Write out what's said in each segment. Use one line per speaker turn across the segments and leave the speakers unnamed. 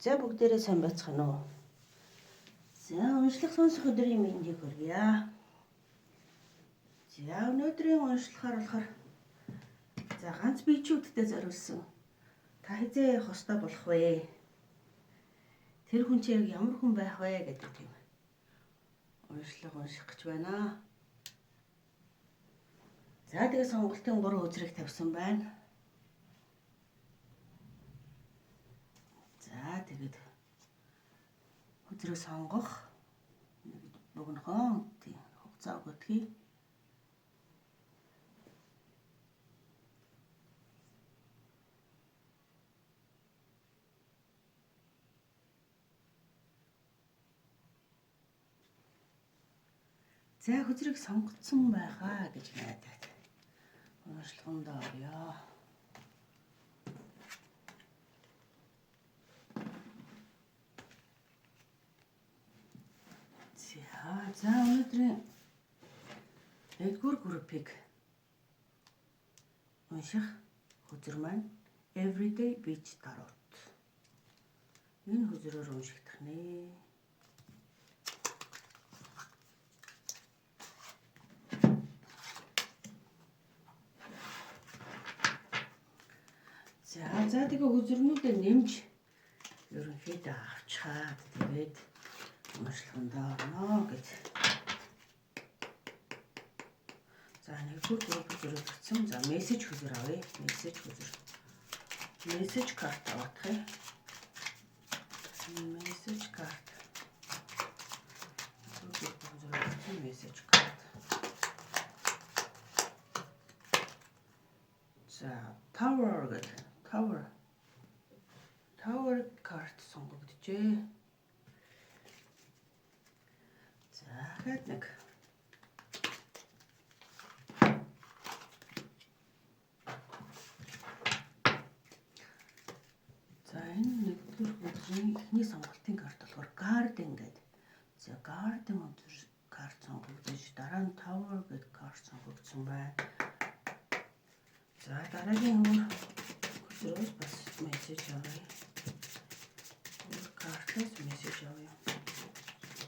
За бүгдээрээ сайн байцгаана уу? За уншлах сонсох өдрийн мэндийг хүргье. За өнөөдрийн уншлахаар болохоор за ганц биечүүдтэй зориулсан та хэзээ хостой болох вэ? Тэр хүн чи яг ямар хүн байх вэ гэдэг тийм уншлага унших гэж байна. За тэгээ сонголтын 3 үзрийг тавьсан байна. За тэгээд үзрийг сонгох нэг богинохон тийм хугацаа өгödгийг. За хөзрийг сонгоцсон байхаа гэж найдаад уншлаганд оръё. За өнөөдрийн нэгдүгээр группийг унших хөзөр маань Everyday Beach Tarot. Энэ хөзрөөр уншигдах нэ. За тэгээ хөзрнүүдээ нэмж ерөнхийдөө авчхаад тэгээд уншлагандаа орно гэж. За нэгдүгээр групп зориулагдсан. За мессеж хөзөр авъя. Мессеж хөзөр. Мессеж карт авах юм. Мессеж карт. Зориулагдсан мессеж карт. За Tower гэдэг. Tower. Tower карт сонгогджээ. За дахиад нэг. За энэ нэгдүгээр хөзрийн эхний сонголтын карт болохоор Garden гэдэг. За Garden хөзөр карт сонгогдож, дараа нь Tower гэдэг карт сонгогдсон байна. За дараагийн өөр хөзрөөс бас мессеж авъя. Өөр картаас мессеж авъя.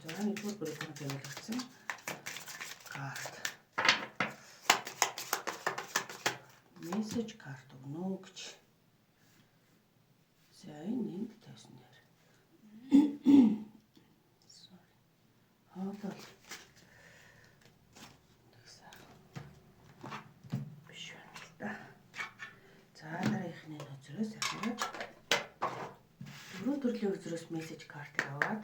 За нэгдүгээр группээр зориулагдсан карт. Мессеж карт өгнө гэж. За энэ энд тавьсан дээр. Sorry. Хоолой. Биш байна л да. За дараагийнхны хөзрөөс ахаад дөрвөн төрлийн хөзрөөс мессеж картыг аваад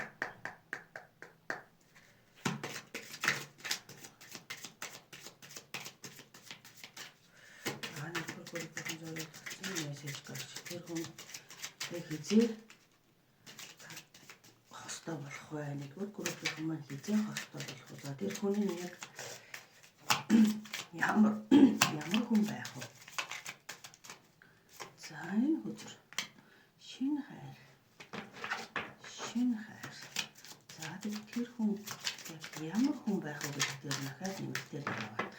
нэгдүгээр группийн зориулагдсан мессеж карт. Тэр хүн хэзээ хостой болох вэ? Нэгдүгээр группийн маань хэзээ хостой болох вэ? За тэр хүний нэг ямар хүн байх вэ? За энэ хөзөр шинэ хайр. Шинэ хайр. За тэр хүн яг ямар хүн байх вэ гэдэг дээр дахиад нэмэлтээр яваад.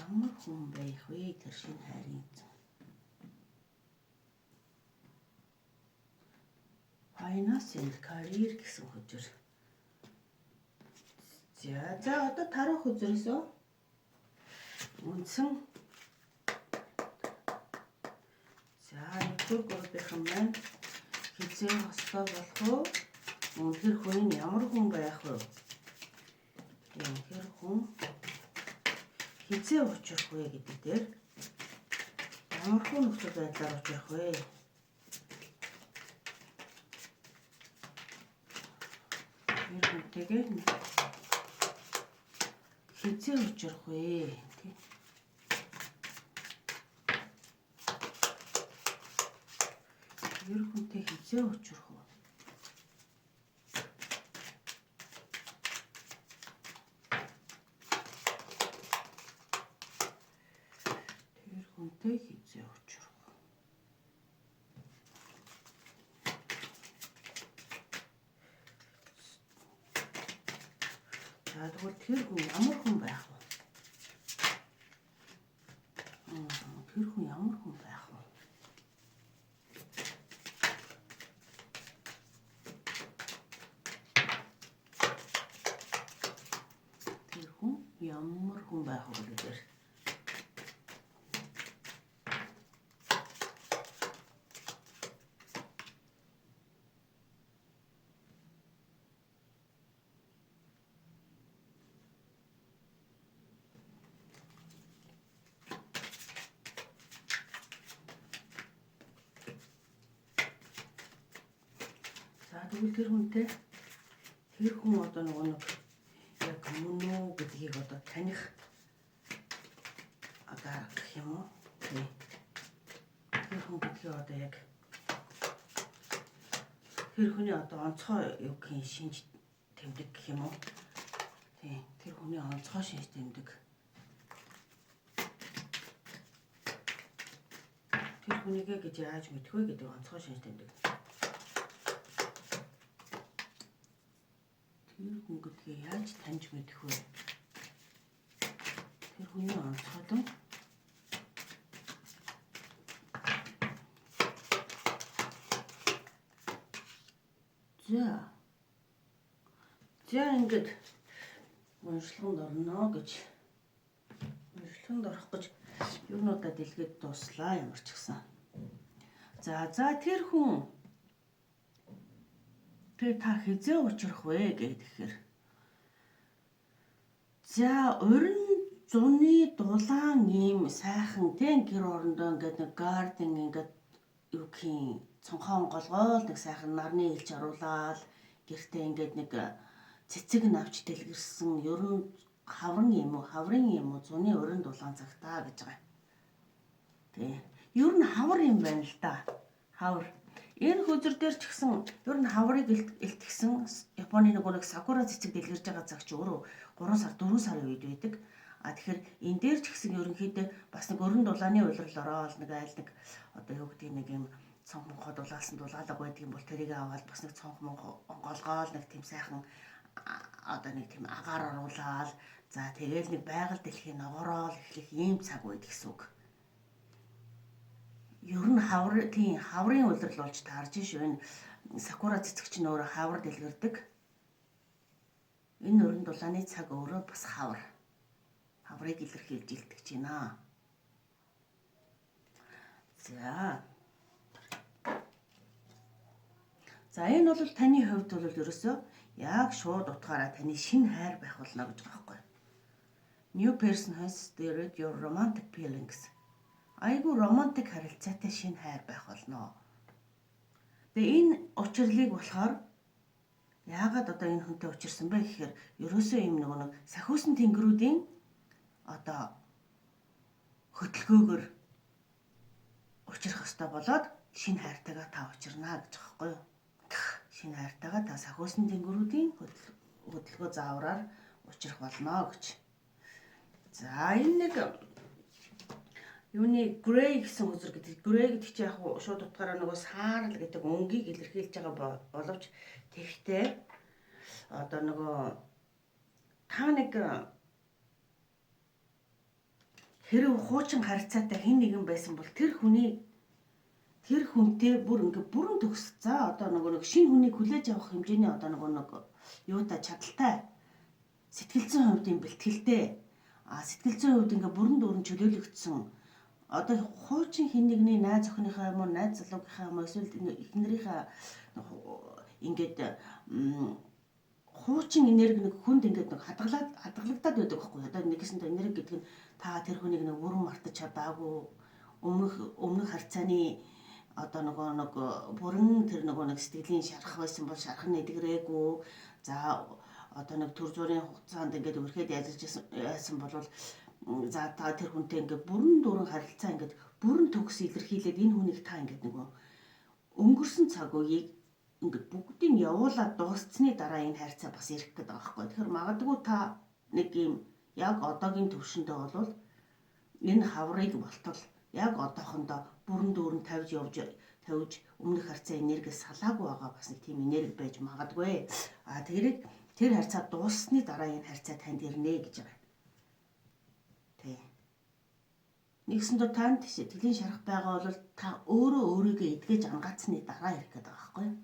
Ямар хүн байх вэ тэр шинэ хайрын эзэн? Finance and career гэсэн хөзөр. За одоо таруу хөзрөөсөө үндсэн. За нэгдүгээр группийнхан маань хэзээ хостой болох вэ? Үнэхэр хүн нь ямар хүн байх вэ? Үнэхэр хүн хэзээ учрах вэ гэдэг дээр ямар хүн нөхцөл байдлаар учрах вэ? Тэр хүнтэйгээ хэзээ учрах вэ? Тэр хүнтэй хэзээ учрах вэ? Тэр хүнтэй хэзээ учрах вэ? За тэгвэл тэр хүн ямар хүн байх вэ? Тэр хүн ямар хүн байх вэ? Ямар хүн байх вэ гэдэг. За тэгвэл тэр хүнтэй тэр хүн одоо нөгөө нэг яг мөн үү гэдгийг одоо таних одоо гэх юм уу? Тийм. Тэр хүн гэдгийг одоо яг тэр хүний одоо онцгой юу гэх юм шинж тэмдэг гэх юм уу? Тийм. Тэр хүний онцгой шинж тэмдэг. Тэр хүнийгээ гэж яаж мэдэх вэ гэдэг онцгой шинж тэмдэг. Тэр хүн гэдгийг яаж таньж мэдэх вэ? Тэр хүний онцгойлон за. За ингээд уншлаганд орно гэж. Уншлаганд орох гэж юунуудаа дэлгээд дуслаа ямар ч гэсэн. За тэр хүн тэр та хизээ учрах вэ гэхээр. За уран зуны дулаан ийм сайхан тэн гэр орондоо ингээд нэг гарден ингээд юу гэх юм цонхоо голгоол нэг сайхан нарны илч оруулаад гэртээ ингээд нэг цэцэг навч дэлгэрсэн ер нь хаврын юм уу хаврын юм уу зуны уран дулаан цагтаа гэж байгаа. Тий. Ер нь хавар юм байна л да. Хавар. Энэ хөзөр дээр ч гэсэн ер нь хаврыг илтгэсэн Японы нөгөө нэг сакура цэцэг дэлгэрж байгаа цаг чи өөрөө 3 сар 4 сарын үед байдаг. А тэгэхээр энэ дээр ч гэсэн ерөнхийдөө бас нэг өрн дулааны улирал ороод нэг айл нэг одоо юу гэдгийг нэг юм цонх монхоо дулаалсан дулаалга байдаг юм бол тэрийг аваад бас нэг цонх монхоо голгоол нэг тийм сайхан одоо нэг тийм агаар оруулаад за тэгээл нэг байгаль дэлхийн ногоорол эхлэх ийм цаг үед гэсэн үг. Ер нь хавар тийм хаврын улирал болж таарж шүү. Энэ сакура цэцэг чинь өөрөө хавар дэлгэрдэг. Энэ өрн дулааны цаг өөрөө бас хавар. Хаврыг илэрхийлж илтгэж байна. За. За энэ бол таны хувьд бол ерөөсөө яг шууд утгаараа таны шинэ хайр байх болно гэж байгаа байхгүй. New person has stirred your romantic feelings. Айгүй романтик харилцаатай шинэ хайр байх болно. Тэгээ энэ учирлыг болохоор яагаад одоо энэ хүнтэй учирсан бэ гэхээр ерөөсөө юм нөгөө нэг сахиусан тэнгэрүүдийн одоо хөдөлгөөгөр учрах ёстой болоод шинэ хайртайгаа та учирнаа гэж байгаа байхгүй юу? Шинэ хайртайгаа та сахиусан тэнгэрүүдийн хөдөлгөө заавраар учрах болно гэж. За энэ нэг юуны грей гэсэн хөзөр гэдэг. Грей гэдэг чинь яг шууд утгаараа нөгөө саарл гэдэг өнгийг илэрхийлж байгаа боловч тэгтээ одоо нөгөө та нэг хэрэг хуучин харьцаатай хэн нэгэн байсан бол тэр хүний тэр хүнтэй бүр ингээ бүрэн төгс. За одоо нөгөө нэг шинэ хүнийг хүлээж авах хэмжээний одоо нөгөө нэг юутай чадaltaй сэтгэл зүйн хувьд юм бэлтгэлтэй. А сэтгэл зүйн хувьд ингээ бүрэн дүүрэн чөлөөлөгдсөн. Одоо хуучин хэн нэгний найз охиныхаа юм уу, найз залуугийнхаа юм уу, эсвэл эхнэрийнхээ ингээд хуучин энерги нэг хүнд ингээд нэг хадгалагдаад байдаг байхгүй. Одоо нэгэсэндээ энерги гэдэг нь та тэр хүнийг нэг бүрэн мартаж чадаагүй, өмнөх харьцааны одоо нөгөө нэг бүрэн тэр нөгөө нэг сэтгэлийн шарах байсан бол шарах нь эдгэрээгүй. За одоо нэг төр зүрийн хугацаанд ингээд өрхөд ялж яасан бол за та тэр хүнтэй ингээд бүрэн дүүрэн харилцаа ингээд бүрэн төгс илэрхийлээд энэ хүнийг та ингээд нөгөө өнгөрсөн цаг үеийг ингээд бүгдийг явуулаад дууссны дараа энэ харьцаа бас ирэх гэдэг байгаа байхгүй. Тэгэхээр магадгүй та нэг юм яг одоогийн төвшөндөө бол энэ хаврыг болтол яг одоохондоо бүрэн дүүрэн тавьж явж тавьж өмнөх харьцаа энергиэс салаагүй байгаа бас нэг тийм энерги байж магадгүй. А тэрийг тэр харьцаа дууссаны дараа энэ харьцаа танд ирнэ гэж байгаа. Тий. Нэгсэндээ танд сэтгэлийн шарах байгаа бол та өөрөө өөрийгөө эдгэж ангаацсны дараа ирэх гэдэг байгаа байхгүй юу?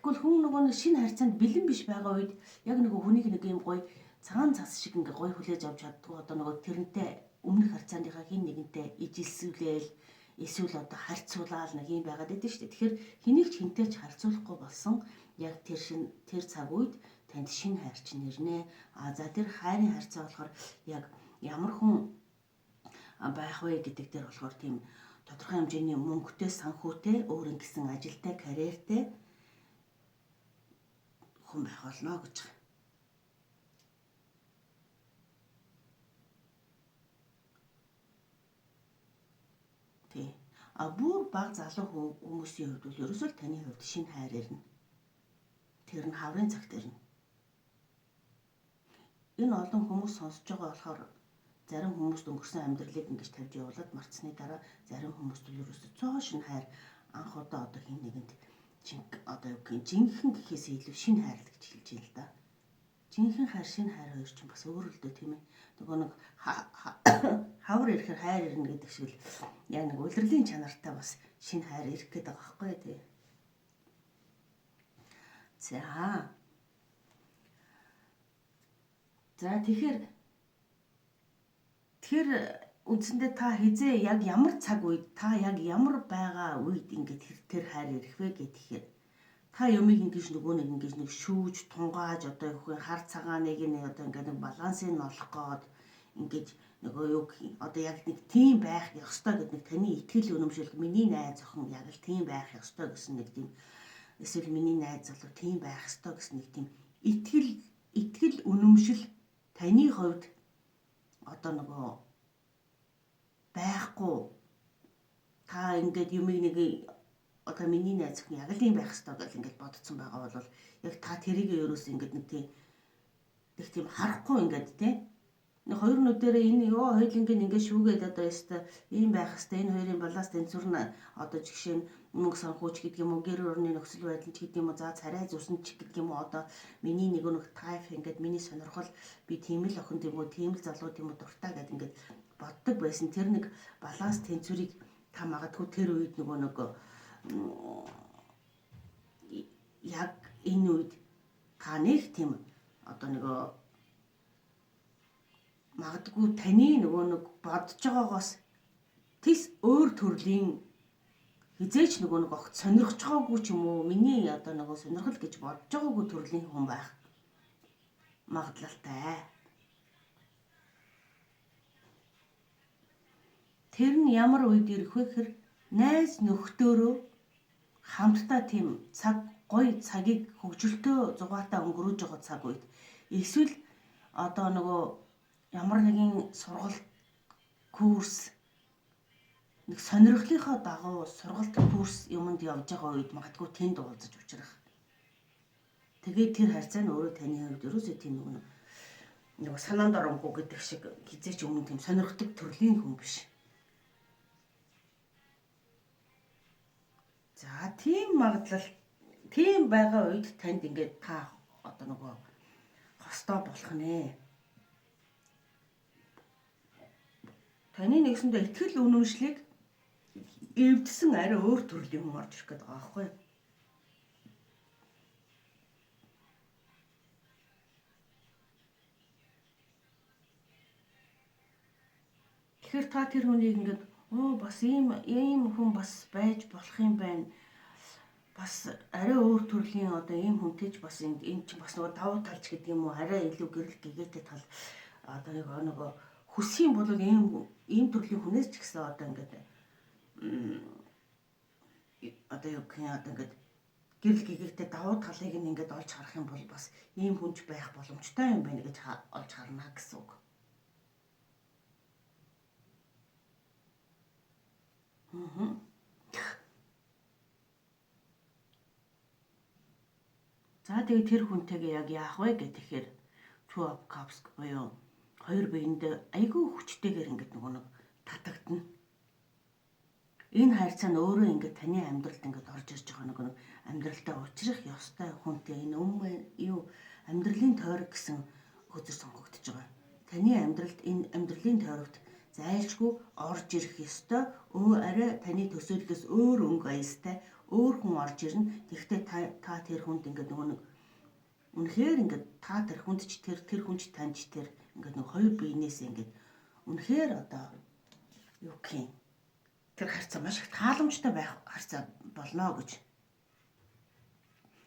Тэгэхгүй хүн нөгөө нэг шинэ харьцаанд бэлэн биш байгаа үед яг нөгөө хүнийг нэг юм гоё цагаан цас шиг ингээ гоё хүлээж авч чаддгүй, одоо нөгөө тэрнтэй өмнөх харьцааныхаа хин нэгэнтэй ижилсүүлээл эсвэл одоо харьцуулаад нэг юм байгаад идэв шүү дээ. Тэгэхээр хэнийг ч хинтэй ч харьцуулахгүй болсон яг тэр шин тэр цаг үед танд шинэ хайр чинь ирнэ. А за, тэр хайрын харьцаа болохоор яг ямар хүн байх вэ гэдэг дээр болохоор тийм тодорхой хэмжээний мөнгөтэй, санхүүтэй, өөр ингэсэн ажилтай, карьертэй хүн байх болно гэж байгаа. Тий. А бүр баг залуу хүмүүсийн хувьд бол ерөөсөө л таны хувьд шинэ хайр ирнэ. Тэр нь хаврын цагт ирнэ. Энэ олон хүмүүс сонсож байгаа болохоор зарим хүмүүст өнгөрсөн амьдралыг ингэж тавьж явуулаад мартсны дараа зарим хүмүүст бол ерөөсөө цоо шинэ хайр анх удаа одоо хин нэгэнд жинх, одоо юу гэх юм, жинхэнэ гэхээс илүү шинэ хайр л гэж хэлж байна л да. Жинхэнэ хайр, шинэ хайр хоёр чинь бас өөр л дээ, тийм ээ. Нөгөө нэг хавар ирэхээр хайр ирнэ гэдэг шиг л яг нэг улирлын чанартай бас шинэ хайр ирэх гээд байгаа байхгүй тий. За. За, тэгэхээр үндсэндээ та хэзээ, яг ямар цаг үед, та яг ямар байгаа үед ингээд тэр хайр ирэх вэ гэхээр та юмыг ингэж нөгөө нэг ингэж нэг шүүж тунгааж, одоо юу гэх, хар цагааныг нь одоо ингээд нэг балансыг нь олох гээд ингэж нөгөө юу гэх, одоо яг нэг тийм байх ёстой гэдэг нэг таны итгэл үнэмшил, миний найз охин яг л тийм байх ёстой гэсэн нэг тийм, эсвэл миний найз залуу тийм байх ёстой гэсэн нэг тийм итгэл үнэмшил таны хувьд одоо нөгөө байхгүй, та ингээд юмыг нэг одоо миний найз охин яг л юм байх ёстой гэж ингээд бодсон байгаа бол яг та тэрийг ерөөс ингээд нэг тийм нэг тийм харахгүй ингээд тий нэг хоёр нүдэрээ энэ ёо хоёулангийн ингээд шүүгээд, одоо ёстой ийм байх ёстой, энэ хоёрын баланс тэнцвэр нь одоо жишээ нь мөнгө санхүүч гэдэг юм уу, гэр орны нөхцөл байдал ч гэдэг юм уу, за царай зүсэн ч гэдэг юм уу, одоо миний нэг нэг type, ингээд миний сонирхол, би тийм л охин тийм үү, тийм л залуу тийм үү дуртай гэдэг ингээд боддог байсан. Тэр нэг баланс тэнцвэрийг та магадгүй тэр үед нөгөө нэг яг энэ үед та нэг тийм одоо нөгөө магадгүй таны нөгөө нэг бодож байгаагоос тис өөр төрлийн, хэзээ ч нөгөө нэг огт сонирхож байгаагүй ч юм уу, миний одоо нөгөө сонирхол гэж бодож байгаагүй төрлийн хүн байх магадлалтай. Тэр нь ямар үед ирэх вэ гэхээр найз нөхдөөрөө хамтдаа тийм цаг, гоё цагийг хөгжилтэй зугаатай өнгөрөөж байгаа цаг үед, эсвэл одоо нөгөө ямар нэгэн сургалт, курс, нэг сонирхлынхоо дагуу сургалт, курс юмд явж байгаа үед магадгүй тэнд уулзаж учрах. Тэгээд тэр харьцаа нь өөрөө таны хувьд ерөөсөө тийм нөгөө санаанд оромгүй гэдэг шиг хэзээ ч өмнө тийм сонирхдаг төрлийн хүн биш. За, тийм магадлал тийм байгаа үед танд ингээд та одоо нөгөө хостой болох нэ. Таны нэгсэндээ итгэл үнэмшлийг эвдсэн арай өөр төрлийн хүн орж ирэх гээд байгаа байхгүй юу? Тэгэхээр та тэр хүнийг ингээд оо, бас ийм ийм хүн бас байж болох юм байна. Бас арай өөр төрлийн одоо ийм хүнтэй ч бас энэ чинь бас нөгөө давуу талч гэдэг юм уу, арай илүү гэрэл гэгээтэй тал, одоо нэг нөгөө хүсэх юм бол ийм ийм төрлийн хүнээс ч гэсэн одоо ингээд одоо юу гэх юм, одоо ингээд гэрэл гэгээтэй давуу талыг нь ингээд олж харах юм бол бас ийм хүнч байх боломжтой юм байна гэж олж харна гэсэн үг. Аа. За, тэгээд тэр хүнтэйгээ яг яах вэ гэхээр Two of Cups буюу хоёр биендээ айгүй хүчтэйгээр ингээд нөгөө нэг татагдана. Энэ харьцаа нь өөрөө ингээд таны амьдралд ингээд орж ирж байгаа нэг нэг амьдралдаа учрах ёстой хүнтэй энэ өмнө юу амьдралын тойрог гэсэн хөзөр сонгогдож байгаа. Таны амьдралд, энэ амьдралын тойрогт зайлшгүй орж ирэх ёстой, өө арай таны төсөөллөөс өөр өнгө аястай, Өөр хүн орж ирнэ. Тэгэхдээ та тэр хүнд ингээд нөгөө нэг үнэхээр ингээд та тэр хүнд ч тэр хүн ч танд ч тэр ингээд нэг хоёр биенээс ингээд үнэхээр одоо юу гэх юм тэр харьцаа маш их тааламжтай байх харьцаа болно гэж.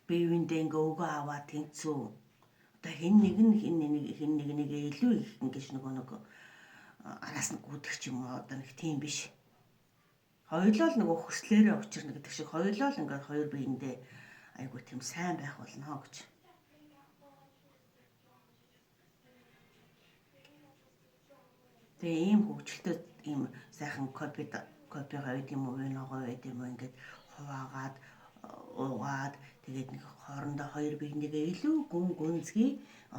Бие биендээ ингээ өгөө аваа тэнцүү. Одоо хэн нэг нь хэн нэг нэгээ илүү их ингэж нөгөө нэг араас нь гүйдэх ч юм уу одоо нэг тийм биш. Хоёулаа л нөгөө хүслээрээ учирна гэдэг шиг хоёулаа л ингээд хоёр биендээ айгуу тийм сайн байх болно гэж. Тэгээ ийм хөгжилтэй ийм сайхан кофегаа байд юм уу, виногоо байд юм уу ингээд хуваагаад уугаад тэгээд нэг хоорондоо хоёр биенийгээ илүү гүн гүнзгий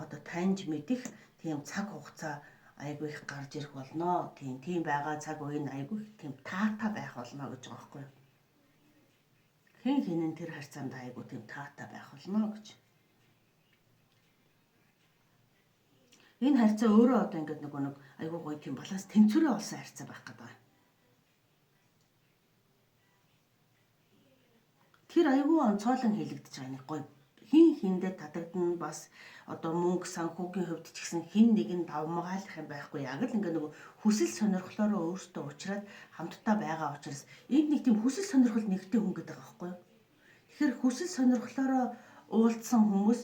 одоо таньж мэдэх тийм цаг хугацаа айгүй их гарч ирэх болно. Тийм байгаа цаг үе нь айгүй их тийм таатай байх болно гэж байгаа байхгүй юу? Хэн хинэн тэр харьцаанд айгүй тийм таатай байх болно гэж. Энэ харьцаа өөрөө одоо ингээд нөгөө нэг айгүй гоё тийм баланс тэнцвэрээ олсон харьцаа байх гэдэг. Тэр айгүй онцгойлон хэлэгдэж байгаа нэг гоё хин хиндэ татагдана бас одоо мөнгө санхүүгийн хувьд ч гэсэн хин нэг нь давмгаалах юм байхгүй яг л ингээ нөгөө хүсэл сонирхлоороо өөртөө уучраад хамтдаа байгаа учраас энд нэг тийм хүсэл сонирхол нэгтэй хүн гэдэг байгаа байхгүй юу. Тэгэхээр хүсэл сонирхлоороо уулзсан хүмүүс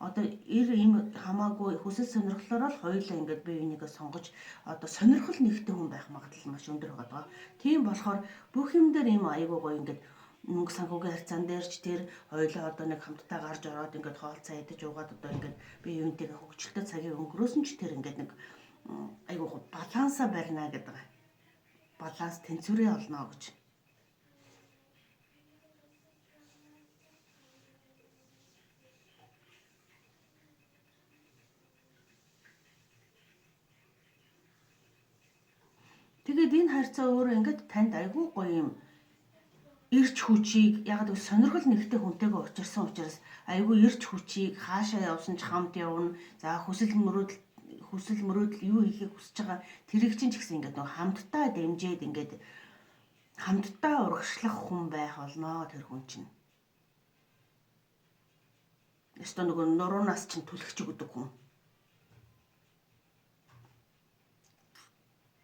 одоо эр им хамаагүй хүсэл сонирхлоороо л хоёулаа ингээд бие бинийгээ сонгож одоо сонирхол нэгтэй хүн байх магадлал маш өндөр байгаа. Тийм болохоор бүх юм дээр ийм айгүй гоё ингээд мөнгө санхүүгийн харьцаан дээр ч тэр хоёулаа одоо нэг хамтдаа гарч ороод ингээд хоолцоо идэж уугаад одоо ингээд бие биентэйгээ хөгжилтэй цагийг өнгөрөөсөн ч тэр ингээд нэг айгүй балансаа барина гэдэг. Баланс тэнцвэрээ олно гэж. Тэгээд энэ харьцаа өөрөө ингээд танд айгүй гоё юм эрч хүчийг яг л сонирхол нэгтэй хүнтэйгээ учирсан учраас айгүй эрч хүчийг хаашаа явсан ч хамт явна. За хүсэл мөрөөдөл юу хийхийг хүсэж байгаа тэрийг чинь ч гэсэн ингээд нөгөө хамтдаа дэмжиж ингээд хамтдаа урагшлах хүн байх болно тэр хүн чинь. Ёстой нөгөө нуруунаас чинь түлхэж өгдөг хүн.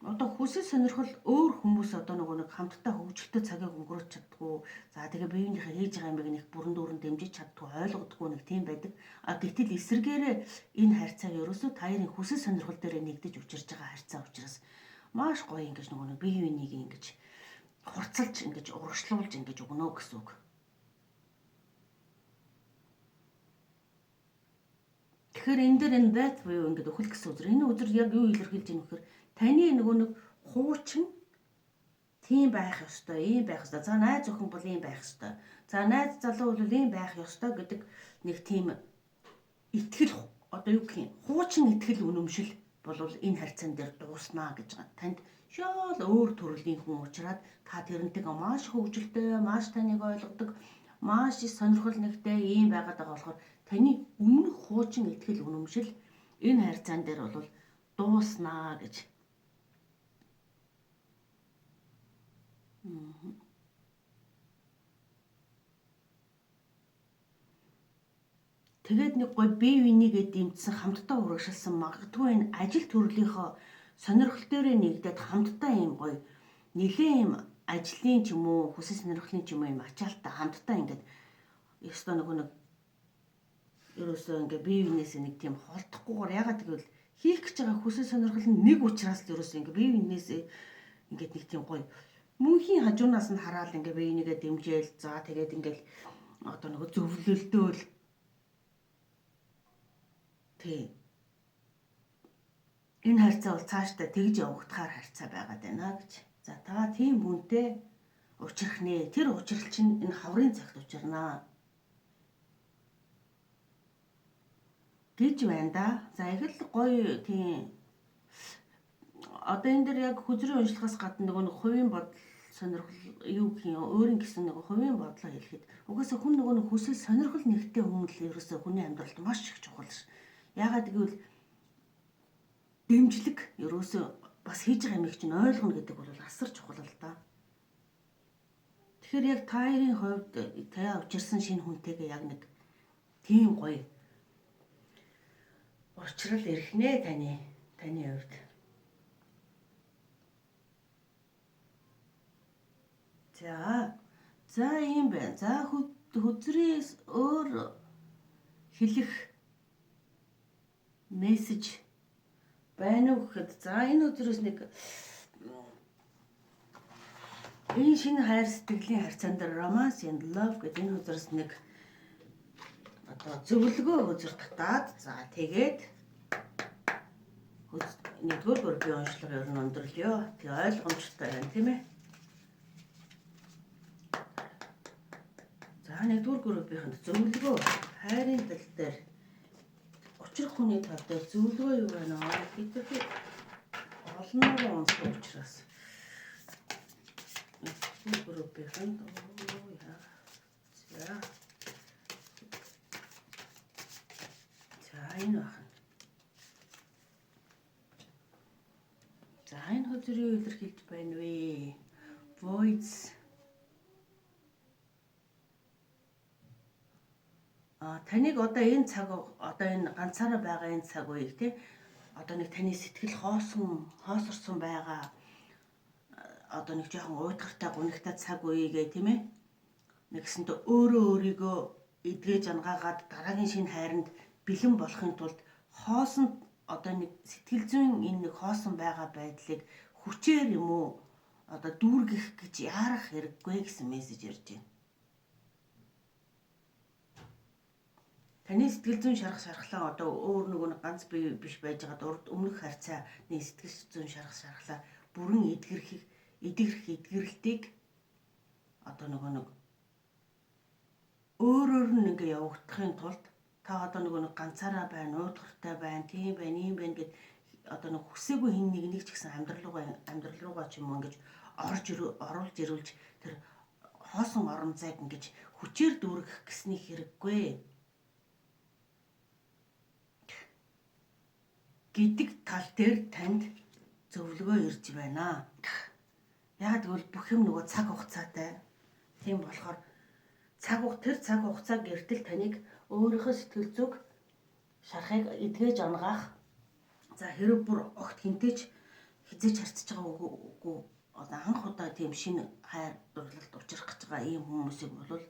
Одоо хүсэл сонирхол өөр хүмүүс одоо нөгөө нэг хамтдаа хөгжилтэй цагийг өнгөрөөж чаддгүй. За тэгээ биеийнхээ хийж байгаа юмыг нэг бүрэн дүүрэн дэмжиж чаддгүй, ойлгодгүй нэг тийм байдаг. А гэтэл эсэргээрээ энэ харьцааг ерөөсөө та хоёрын хүсэл сонирхол дээр нэгдэж учирж байгаа харьцаа учраас маш гоё ингэж нөгөө нэг бие биенийг ингэж хурцлж ингэж урагшлуулж ингэж өгнө гэсэн үг. Тэгэхээр энэ дээр энэ death буюу ингэж өхөл гэсэн үзэр. Энэ үзэр яг юу илэрхийлж байгаа нөхөр таны нөгөө нэг хуучин тийм байх ёстой, ийм байх ёстой. За найз охин бол ийм байх ёстой. За найз залуу бол ийм байх ёстой гэдэг нэг тийм итгэл одоо юу гэх юм хуучин итгэл үнэмшил бол энэ харьцаан дээр дууснаа гэж байгаа. Танд шал өөр төрлийн хүн уучраад та тэрнтэйгээ маш хөгжилтэй, маш таныг ойлгодог, маш их сонирхол нэгтэй ийм байгаад байгаа болохоор таны өмнөх хуучин итгэл үнэмшил энэ харьцаан дээр бол дууснаа гэж. Тэгээд нэг гоё бие бинийгээ дэмжсэн хамтдаа урагшилсан магадгүй энэ ажил төрлийнхөө сонирхол дээрээ нэгдээд хамтдаа ийм гоё нэлээд ийм ажлын ч юм уу хүсэл сонирхлын ч юм уу ийм ачаалттай хамтдаа ингээд ёстой нөгөө нэг ерөөсөө ингээд бие биенээсээ нэг тийм холдохгүйгээр ягаад гэвэл хийх гэж байгаа хүсэл сонирхол нь нэг учраас л ерөөсөө ингээд бие биенээсээ ингээд нэг тийм гоё мөнхийн хажуунаас нь хараад ингээд бие бинийгээ дэмжээл за тэгээд ингээд одоо нөгөө зөвлөлдөөл тий. Энэ харьцаа бол цаашдаа тэгж явагдахаар харьцаа байгаад байна гэж. За та тийм хүнтэй учрах нэ. Тэр учрал чинь энэ хаврын цагт учирнаа гэж байна да. За их л гоё тийм. Одоо энэ дэр яг хүзрийн уншлагаас гадна нөгөө нэг хувийн бодол сонирхол юу гэх юм өөрийн гэсэн нөгөө хувийн бодлоо хэлэхэд угаасаа хүн нөгөө нэг хүсэл сонирхол нэгтэй хүн л ерөөсөө хүний амьдралд маш их чухал ш. Яагаад гэвэл дэмжлэг ерөөсөө бас хийж байгаа юмыг чинь ойлгоно гэдэг бол асар чухал л да. Тэгэхээр яг та хоёрын хувьд та учирсан шинэ хүнтэйгээ яг нэг тийм гоё учрал ирэх нэ таны хувьд. За. За, ийм байна. За, хөзрээс өөр хэлэх мессеж байна уу гэхэд, за, энэ өдрөөс нэг энэ шинэ хайр сэтгэлийн харьцаан дээр romance and love гэдэг энэ хөзрөөс нэг одоо зөвлөгөө хөзөр татаад, за, тэгээд нэгдүгээр группийн уншлага ер нь өндөрлөё. Тэгээ ойлгомжтой байна, тийм ээ. За, нэгдүгээр группийнхэнд зөвлөгөө, хайрын тал дээр, учрах хүний тал дээр зөвлөгөө юу байна вэ? Хэтэрхий олноор унсан учраас нэгдүгээр группийнхэнд, оо яа. За. За, энэ байна. За, энэ хөзөр юу илэрхийлж байна вэ? Voids. А таныг одоо энэ цаг, одоо энэ ганцаараа байгаа энэ цаг үеийг, те, одоо нэг таны сэтгэл хоосон, хоосорсон байгаа, одоо нэг жоохон уйтгартай, гунигтай цаг үеигээ, тийм ээ, нэгсэндээ өөрөө өөрийгөө эдгэж ангаагаад дараагийн шинэ хайранд бэлэн болохын тулд хоосон, одоо нэг сэтгэл зүйн энэ нэг хоосон байгаа байдлыг хүчээр юм уу одоо дүүргэх гэж яарах хэрэггүй гэсэн мессеж ирж байна. Таны сэтгэл зүйн шарах шархлаа одоо өөр нөгөө нэг ганц бие биш байж байгаад урд өмнөх харьцааны сэтгэл зүйн шарах шархлаа бүрэн эдгэрэх эдгэрэлтийг одоо нөгөө нэг өөрөөр нь ингээ явагдахын тулд та одоо нөгөө нэг ганцаараа байна, уйтгартай байна, тийм байна, ийм байна гэд одоо нэг хүсээгүй хэн нэгнийг ч гэсэн амьдрал руугаа ч юм уу ингэж орж оруулж ирүүлж тэр хоосон орон зайг ингэж хүчээр дүүргэх гэсний хэрэггүй гэдэг тал дээр танд зөвлөгөө ирж байна. Яг тэгвэл бүх юм нөгөө цаг хугацаатай. Тийм болохоор тэр цаг хугацаа гэртэл таныг өөрийнхөө сэтгэл зүйг шарахыг эдгэж ангаах. За, хэрэг бүр огт хэнтэй ч хэзээ ч харьцаж байгаа үгүй, одоо анх удаа тийм шинэ хайр дурлалд учрах гэж байгаа ийм хүмүүсийг бол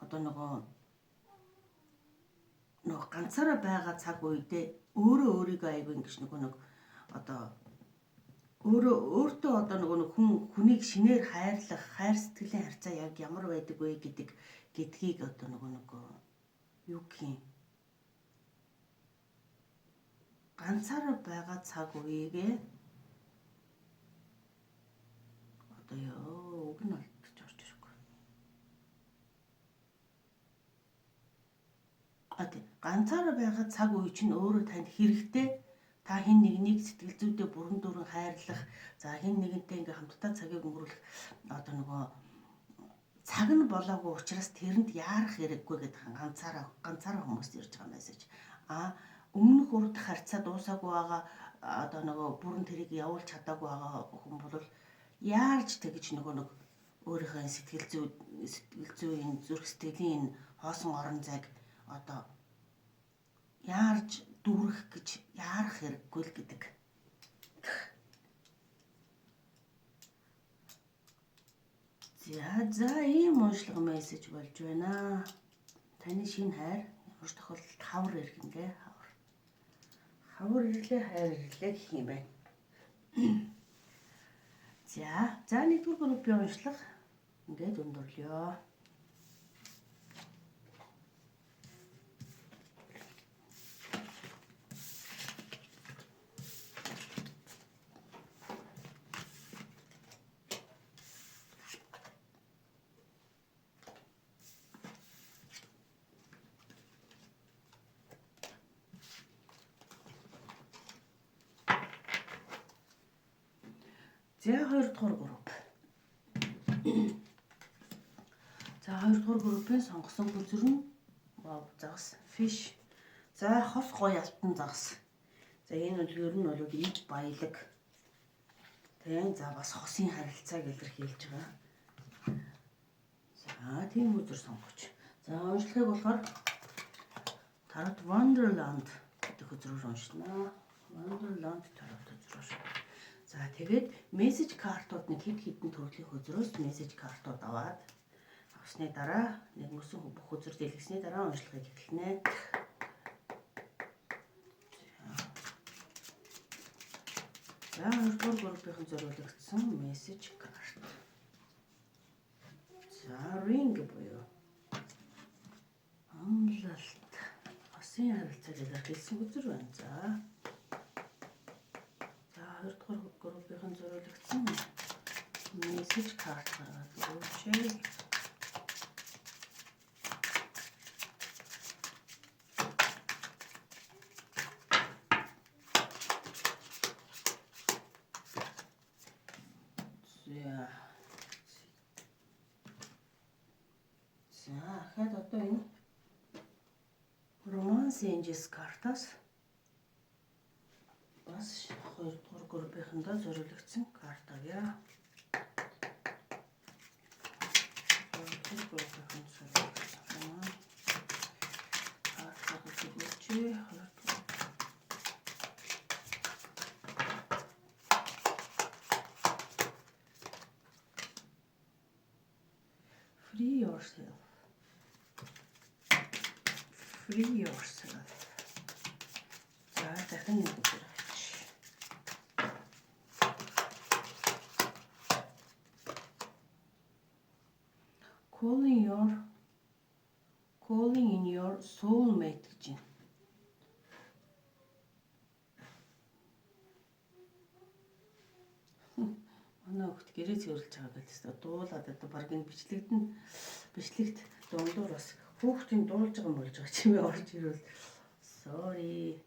одоо нөгөө ганцаараа байгаа цаг үедээ өөрөө өөрийгөө айгүй ингэж нөгөө нэг одоо өөрөө өөртөө одоо нөгөө нэг хүн хүнийг шинээр хайрлах, хайр сэтгэлийн харьцаа яг ямар байдаг вэ гэдгийг одоо нөгөө нэг юу гэх юм, ганцаараа байгаа цаг үеигээ одоо ёо, үг нь олдож орж ирэхгүй. А тий, ганцаараа байгаа цаг үе чинь өөрөө танд хэрэгтэй. Та хэн нэгнийг сэтгэл зүйдээ бүрэн дүүрэн хайрлах, за, хэн нэгэнтэй ингээ хамтдаа цагийг өнгөрүүлэх одоо нөгөө цаг нь болоогүй учраас тэрэнд яарах хэрэггүй гэдэг ганцаараа хүмүүст ирж байгаа мессеж. А өмнөх урд харьцаа дуусаагүй байгаа, одоо нөгөө бүрэн тэрийг явуулж чадаагүй байгаа хүн бол яарч тэгж нөгөө нэг өөрийнхөө сэтгэл зүйн, зүрх сэтгэлийн энэ хоосон орон зайг одоо яарж дүүрэх гэж яарах хэрэггүй л гэдэг. За, ийм уншлага мессеж болж байна. Таны шинэ хайр ямар ч тохиолдолд хавар ирэх нь дээ. Хавар. Хавар ирлээ, хайр ирлээ гэх юм байна. За, нэгдүгээр группийн уншлага ингээд өндөрлөё. За, хоёр дахь групп. За, хоёр дахь группийн сонгосон хөзөр нь, вау, загас, fish. За, хос гоё алтан загас. За, энэ бол ер нь бол ид баялаг. Тийм, за, бас хосын харилцааг илэрхийлж байгаа. За, тийм хөзөр сонгоч. За, уншлагыг болохоор Tarot Wonderland гэдэг хөзрөөр уншина. Wonderland Tarot хөзрөөр. За, тэгээд message картууд нэг хэд хэдэн төрлийн хөзрөөс message картууд аваад авсны дараа нэг мөсөн бүх хөзөр дэлгэсний дараа уншлагыг эхэлнэ. За, хоёрдугаар группийн зориулагдсан message карт. За, ring буюу амлалт, осын харилцааг илэрхийлсэн хөзөр байна. За. За, хоёрдугаар группийн зориулагдсан message карт гаргаад өгөөч. За. За, дахиад одоо энэ Romance Angels картаас бас хоёрдугаар группийнхандаа зориулагдсан карт авъя. Хоёрдугаар группийнхэнд зориулагдсан карт гаргаж өгөөч. Хоёрдугаар. Free yourself. Free yourself. За, дахин нэг үзэр авч. Calling in your soulmate гэж байна. Манай хүүхд гэрээ цэвэрлэж байгаа гэж тест дуулаад одоо баг энэ бичлэгт нь бичлэгт дундуур бас хүүхдийн дуулж байгаа юм болж байгаа чимээ орж ирвэл sorry.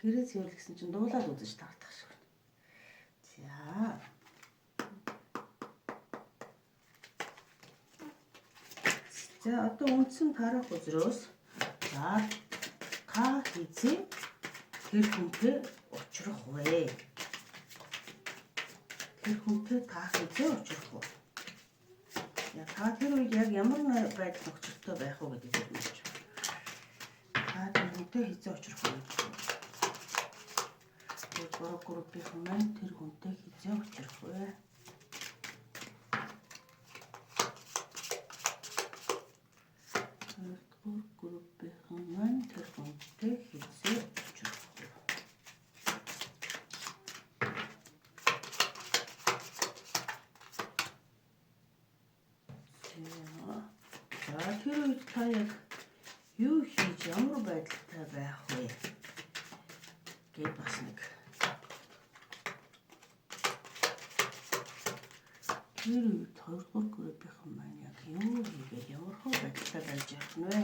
Гэрээ цэвэрлэсэн чинь дуулаад үзэж таардах шиг байна. За. За, одоо үндсэн тарах үзрөөс за та хэзээ тэр хүнтэй учрах вэ? Тэр хүнтэй та хэзээ учрах вэ? Яг та тэр үед яг ямар байдал нөхцөлтэй байх вэ гэдгийг мэдэж байна. Та тэр хүнтэй хэзээ учрах вэ? Тэр гурав группийн маань тэр хүнтэй хэзээ учрах вэ? Хоёрдугаар группийн маань тэр хүнтэй хэзээ учрах вэ? За, тэр үед та яг юу хийж ямар байдалтай байх вэ? Гэт бас нэг. Тэр үед хоёрдугаар группийнхэн маань яг юу хийгээд ямар хөө байдалтай байж явах нь вэ?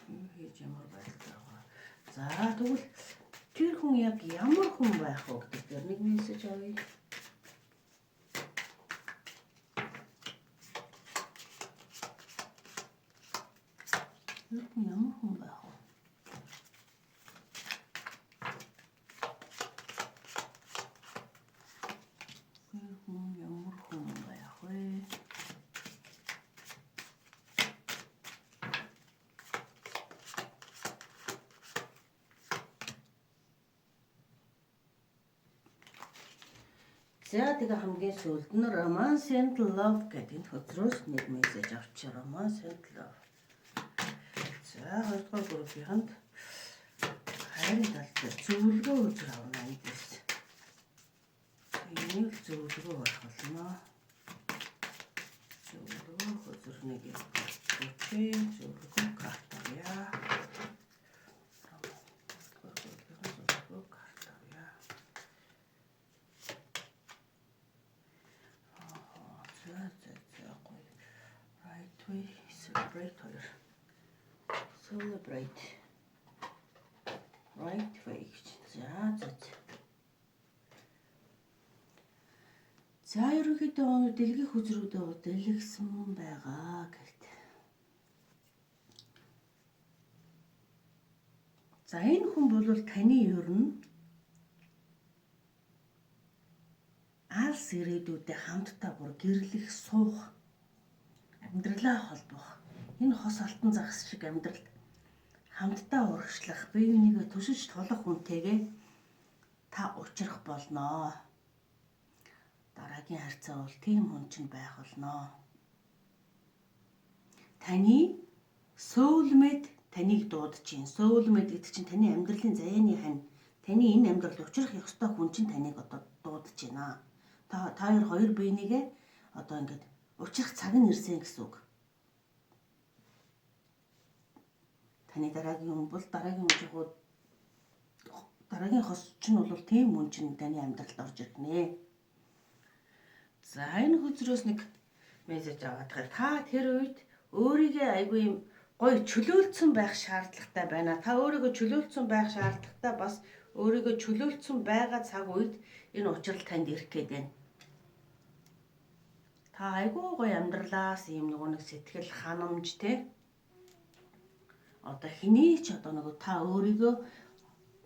Юу хийж ямар байдалтай байгаа. За, тэгвэл тэр хүн яг ямар хүн байх вэ гэдэг дээр нэг мессеж авъя. Тэр хүн ямар хүн байх вэ? Тэр хүн ямар хүн байх вэ? За, тэгээ хамгийн сүүлд нь Romance and Love гэдэг энэ хөзрөөс нэг мессеж авчи. Romance and Love. За, хоёрдугаар группийнхэнд хайрын тал дээр зөвлөгөө хөзөр авна эндээс. Энийг зөвлөгөө байх болно. Зөвлөгөө хөзөр нэг өгчээ. Зөвлөгөө карт авъя. Зөвлөгөө карт авъя. За, за, за, гоё. Right way, celebrate хоёр. Celebrate. Right way гэж. За, за, за. За, ерөнхийдөө дэлгэх хөзрүүдээ дэлгэсэн байгаа гэт. За, энэ хүн бол таны ер нь алс ирээдүйдээ хамтдаа бүр гэрлэх, суух, амьдралаа холбох, энэ хос алтан загас шиг амьдралд хамтдаа урагшлах, бие бинийгээ төсөж тулах хүнтэйгээ та учрах болноо. Дараагийн харьцаа бол тийм хүн чинь байх болноо. Таны soulmate таныг дуудаж чинь. Soulmate гэдэг чинь таны амьдралын заяаны хань. Таны энэ амьдралд учрах ёстой хүн чинь таныг одоо дуудаж байна. Та хоёр биенийгээ одоо ингээд учрах цаг нь ирсэн гэсэн үг. Таны дараагийн хүн бол дараагийн хүн жихүү дараагийн хос чинь бол тийм хүн чинь таны амьдралд орж ирнэ. За, энэ хөзрөөс нэг мессеж аваад байгаа. Та тэр үед өөрийгөө айгүй юм гоё чөлөөлцөн байх шаардлагатай байна. Та өөрийгөө чөлөөлцөн байх шаардлагатай, бас өөрийгөө чөлөөлцөн байгаа цаг үед энэ учрал танд ирэх гээд байна. Та айгүй гоё амьдралаас ийм нөгөө нэг сэтгэл ханамж, те, одоо хэний ч одоо нөгөө та өөрийгөө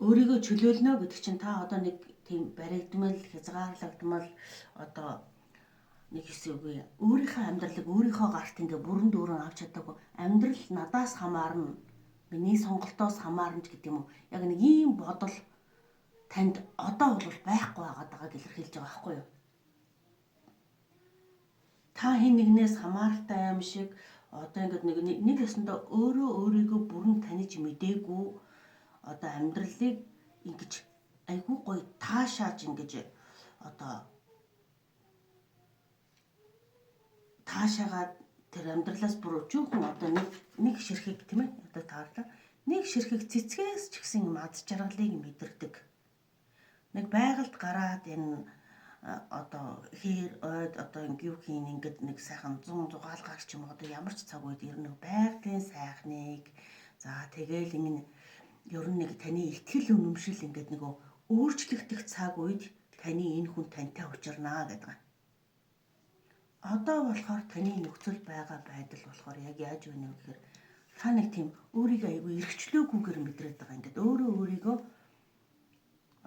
өөрийгөө чөлөөлнө гэдэг чинь та одоо нэг тийм баригдмал, хязгаарлагдмал, одоо нэг хэсэггүй өөрийнхөө амьдралыг өөрийнхөө гарт ингээ бүрэн дүүрэн авч чадаагүй, амьдрал надаас хамаарна, миний сонголтоос хамаарна ч гэдэг юм уу, яг нэг ийм бодол танд одоо бол байхгүй байгаад байгааг илэрхийлж байгаа байхгүй юу? Та хэн нэгнээс хамааралтай юм шиг одоо ингээд нэг ёсондоо өөрөө өөрийгөө бүрэн таних мдээгүй, одоо амьдралыг ингэж айгүй гоё таашааж, ингэж одоо таашаагаад тэр амьдралаас бүр өчүүхэн одоо нэг ширхэг, тийм ээ, одоо таарлаа, нэг ширхэг цэцгээс ч гэсэн юм аз жаргалыг мэдэрдэг. Нэг байгальд гараад энэ одоо хээр ойд одоо ингэ юу хийн, ингээд нэг сайхан зун зугаалгаар ч юм уу, одоо ямар ч цаг үед ер нь байгалийн сайхныг, за тэгээл ингэ ер нь нэг таны итгэл үнэмшил ингээд нөгөө өөрчлөгдөх цаг үед таны энэ хүн тантай учирнаа гэдэг. Одоо болохоор таны нөхцөл байгаа байдал болохоор яг яаж вэ гэхээр та нэг тийм өөрийгөө айгүй эрхчлөөгүйгээр мэдрээд байгаа. Ингээд өөрөө өөрийгөө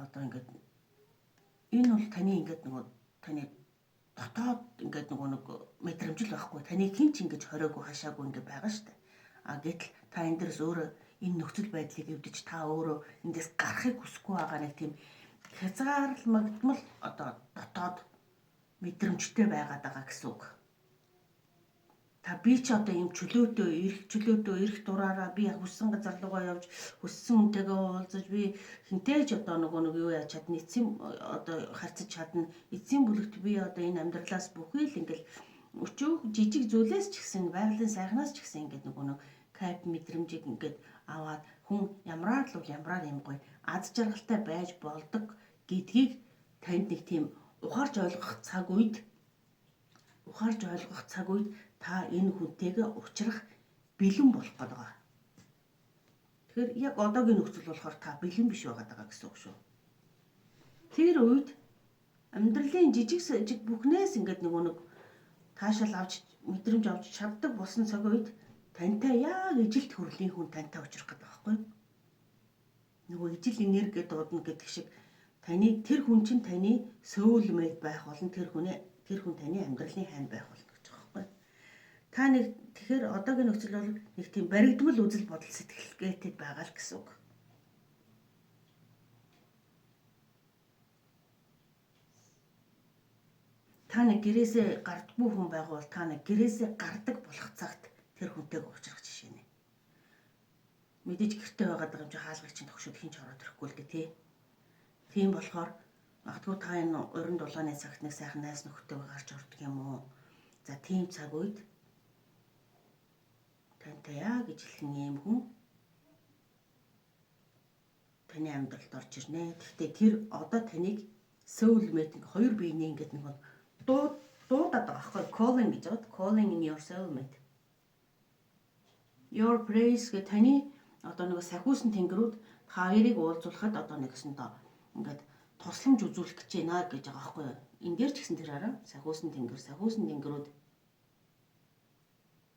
одоо ингээд энэ бол таны ингээд нөгөө таны дотоод ингээд нөгөө нэг мэдрэмж л байхгүй. Таныг хэн ч ингэж хориогүй, хашаагүй ингээд байгаа штэ. А гэтэл та энэ дээрс өөрөө энэ нөхцөл байдлыг эвдэж, та өөрөө эндээс гарахыг хүсэхгүй байгаа нэг тийм хязгаарлагдмал одоо дотоод мэдрэмжтэй байгаад байгаа гэсэн үг. Та би ч одоо ийм чөлөөтэй, эрх чөлөөтэй, эрх дураараа би хүссэн газар руугаа явж, хүссэн хүнтэйгээ уулзаж, би хэнтэй ч одоо нөгөө нэг юу яаж чадна, эцсийн одоо харьцаж чадна. Эцсийн бүлэгт би одоо энэ амьдралаас бүхий л ингээл өчөөх жижиг зүйлээс ч гэсэн, байгалийн сайхнаас ч гэсэн ингээд нөгөө нэг кайф мэдрэмжийг ингээд аваад хүн ямраар л бол ямраар юм гоё аз жаргалтай байж болдог гэдгийг танд нэг тийм ухаарч ойлгох цаг үед, ухаарч ойлгох цаг үед та энэ хүнтэйгээ учрах бэлэн болох гээд байгаа. Тэгэхээр яг одоогийн нөхцөл болохоор та бэлэн биш байгаад байгаа гэсэн үг шүү. Тэр үед амьдралын жижиг сажиг бүхнээс ингээд нөгөө нэг таашаал авч, мэдрэмж авч чаддаг болсон цаг үед тантай яг ижил төрлийн хүн тантай учрах гэдэг байхгүй юу? Нөгөө ижил энерги дуудана гэдэг шиг таны тэр хүн чинь таны soulmate байх болно, тэр хүн таны амьдралын хань байх болно гэж байгаа байхгүй юу? Та нэг тэгэхээр одоогийн нөхцөл бол нэг тийм баригдмал үзэл бодол сэтгэлгээтэй байгаа л гэсэн үг. Та нэг гэрээсээ гардаггүй хүн байгаа бол та нэг гэрээсээ гардаг болох цагт тэр хүнтэйг уулзрах жишээ нэ. Мэдээж гэрте байгаад байгаа юм чи хаалгыг чинь тогшоод хэн ч ороод ирэхгүй л дээ, тий. Тийм болохоор магадгүй та энэ уран дулааны цагт нэг сайхан найз нөхдөйгөө гарч ордог юм уу? За, тийм цаг үед тантай яг ижилхэн ийм хүн таны амьдралд орж ирнэ. Гэхдээ тэр одоо таныг soulmate хоёр биений ингээд нэг дуудаад байгаа байхгүй, calling гэж байгаа. Calling in your soulmate. Your praise гэх таны одоо нэг сахиусан тэнгэрүүд та хоёрыг уулзуулахад одоо нэгсэндээ ингээд тусламж үзүүлэх гэж байна гэж байгаа байхгүй юу? Энэ дээр ч гэсэн тэр араа сахиусан тэнгэр, сахиусан тэнгэрүүд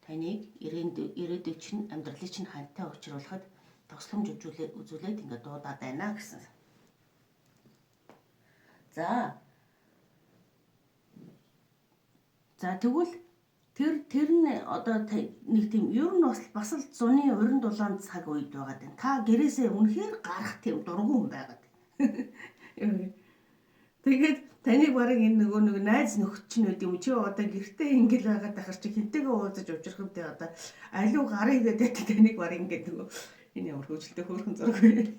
таныг ирээдүйд чинь, амьдралын чинь ханьтай учруулахад тусламж үзүүлээд ингээд дуудаад байна гэсэн. За. За тэгвэл тэр нь одоо нэг тийм ер нь бас л зуны уран дулаан цаг үед байгаад байна. Та гэрээсээ үнэхээр гарах тийм дургүй хүн байгаад. Тэгээд таныг бараг энэ нөгөө нэг найз нөхөд чинь байд юм чи одоо гэртээ ингэл байгаад ахар чи хинтэйгээ уулзаж уулзрах юм те одоо алиу гарыг гэдэг таныг бараг ингээд нөгөө энэ ямар хөвчлөлтэй хөөрхөн зураг вэ?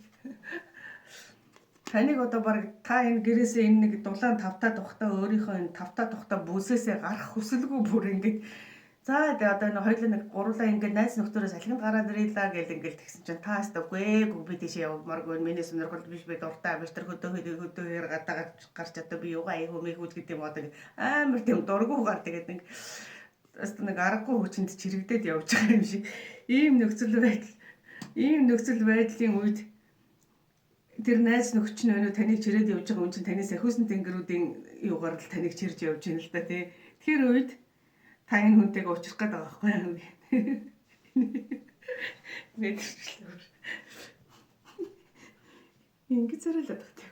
Таныг одоо бараг та энэ гэрээсээ энэ нэг дулаан тавтаа тухтаа өөрийнхөө энэ тавтаа тухтаа бүсээсээ гарах хүсэлгүй бүр ингээд за тэгээ одоо энэ хоёулаа нэг гурлаа ингээд найз нөхдөөрөө салхинд гараад ирлээ гэл ингээд тэгсэн чинь та өстө үгүй би тийшээ явмааргүй миний сонирхол биш би дуртай биш тэр хөдөө хөдөөөр гадаа гарч одоо би юугаа айгуу мэгүүл гэдэг юм одоо амар тийм дургүйгаар тэгээд нэг өстө нэг аргагүй хүчинд чирэгдээд явж байгаа юм шиг ийм нөхцөл байдлын үед тэр найз нөхч нь өнөө таныг чирээд явж байгаа хүн чинь таны сахиусан тэнгэрүүдийн юугаар л таныг чирж явж байна л да тий. Тэр үед та энэ хүнтэйгээ уулзах гээд байгаа байхгүй юу? Мэдэрчлээ. Ингэж зэрэлээд байгаа.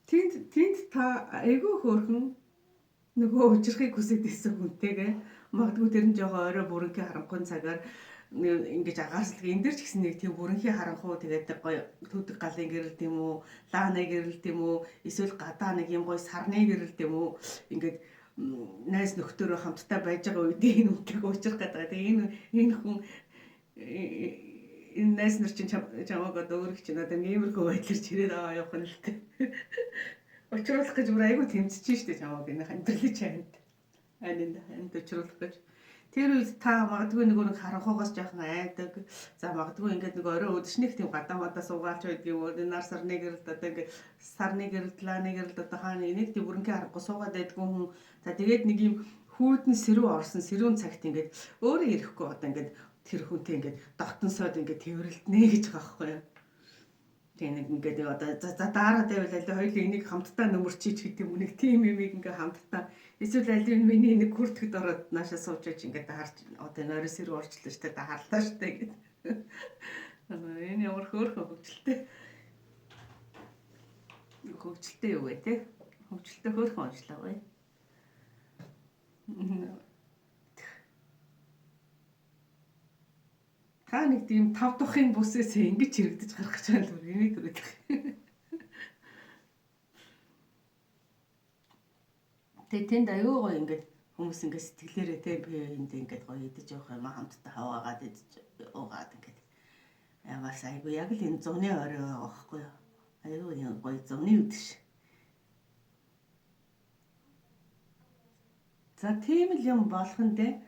Тэнд та айгүй хөөрхөн нөгөө уулзрахыг хүсэж исэн хүнтэйгээ магадгүй тэр нь жоохон орой бүрэнхий харанхуй цагаар ингэж агаарслаг энэ дэр ч гэсэн нэг тийм бүрэнхий харанхуу тэгээд гоё төдөг галын гэрэл тийм үү, лааны гэрэл тийм үү, эсвэл гадаа нэг юм гоё сарны гэрэл тийм үү, ингээд найз нөхдөөрөө хамтдаа байж байгаа үед энэ хүнтэйг уулзрах гэдэг. Тэгээ энэ хүн энэ найз нар чинь чамааг одоо өөрөх чинь одоо иймэрхүү байдлаар чирээд аваа явах нь л тээ. Учруулах гэж бүр айгүй тэмцэж штэ чамааг энэ амьдралын чанд. Анд учруулах гэж. Тэр үед та магадгүй нөгөө нэг харанхуугаас жоохон айдаг. За магадгүй ингээд нэг орой өдөшнийх тийм гадаа мадаа суугаалч байдаг юм уу? Нар сарны гэрэлд одоо ингээд сарны гэрэлд, лааны гэрэлд одоо хаана нэг тийм бүрэнхий харанхуй суугаад байдгүй хүн. За тэгээд нэг юм хүүдэн сэрүү орсон сэрүүн цагт ингээд өөрөө ирэхгүй одоо ингээд тэр хүнтэй ингээд дотонсоод ингээд тэрвэрлдэнэ гэж байгаа байхгүй юу? Тэгээ нэг ингээд одоо за дараа тавил аль хоёулын энийг хамтдаа нөмөрчиж гэдэг юм нэг тийм юмыг ингээд хамтдаа эсвэл аль энэ миний нэг күртгэд ороод наашаа сууж аж ингээд харж одоо нойрос рүү орчлоо штэ та харлаа штэ гэд. Энэ ямар хөөрхөн хөвчлөлтэй. Хөвчлөлтэй юу вэ те? Хөвчлөлтэй хөөрхөн уншлаа вэ? Та нэг тийм тав тухын бүсээс ингэж чирэгдэж гарах гэж байна л энийг төрөд. Тэгээ тэнд аюу гоё ингээд хүмүүс ингээд сэтгэлээрээ те би энд ингээд гоё идэж явах юм хамтдаа хаваагаад идэж уугаад ингээд ямарс айгу яг л энэ зуны орой байгаа байхгүй юу? Айгу юм гоё зуны үдш. За тийм л юм болох нь те.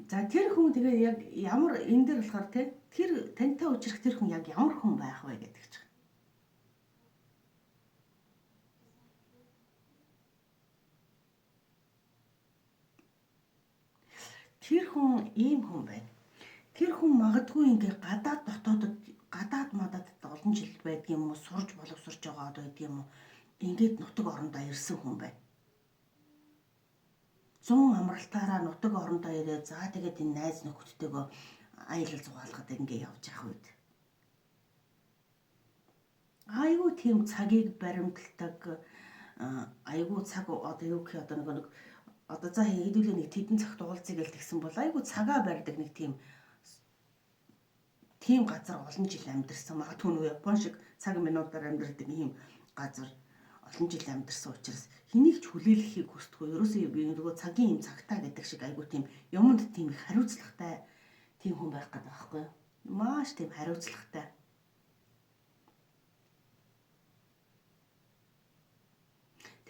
За тэр хүн тэгээ яг ямар энэ дэр болохоор те тэр тантай уулзрах тэр хүн яг ямар хүн байх вэ гэдэг чинь. Тэр хүн ийм хүн байна. Тэр хүн магадгүй ингээ гадаад дотоодод гадаад мадад олон жил байдаг юм уу, сурж боловсрч байгаад байдаг юм уу? Ингээд нутаг орондоо ирсэн хүн байна. 100 амралтаараа нутаг орондоо ирээ. За тэгээд энэ найз нөхөдтэйгөө аялал зугаалгад ингээ явж явах үед. Айгүй тийм цагийг баримталдаг, айгүй цаг одоо юу гэх одоо нэг одоо за хэдүүлээ нэг тэдэн цагт уулзъя гэж тэгсэн бол айгүй цагаа барьдаг нэг тийм газар олон жил амьдарсан. Магадгүй нэг Япон шиг цаг минутаар амьдардаг ийм газар олон жил амьдарсан учраас хэнийг ч хүлээлгэхийг хүсдэггүй. Ерөөсөө би нөгөө цагийн юм цагтаа гэдэг шиг айгүй тийм юмд тийм их хариуцлагатай тийм хүн байх гэдэг байхгүй юу? Маш тийм хариуцлагатай.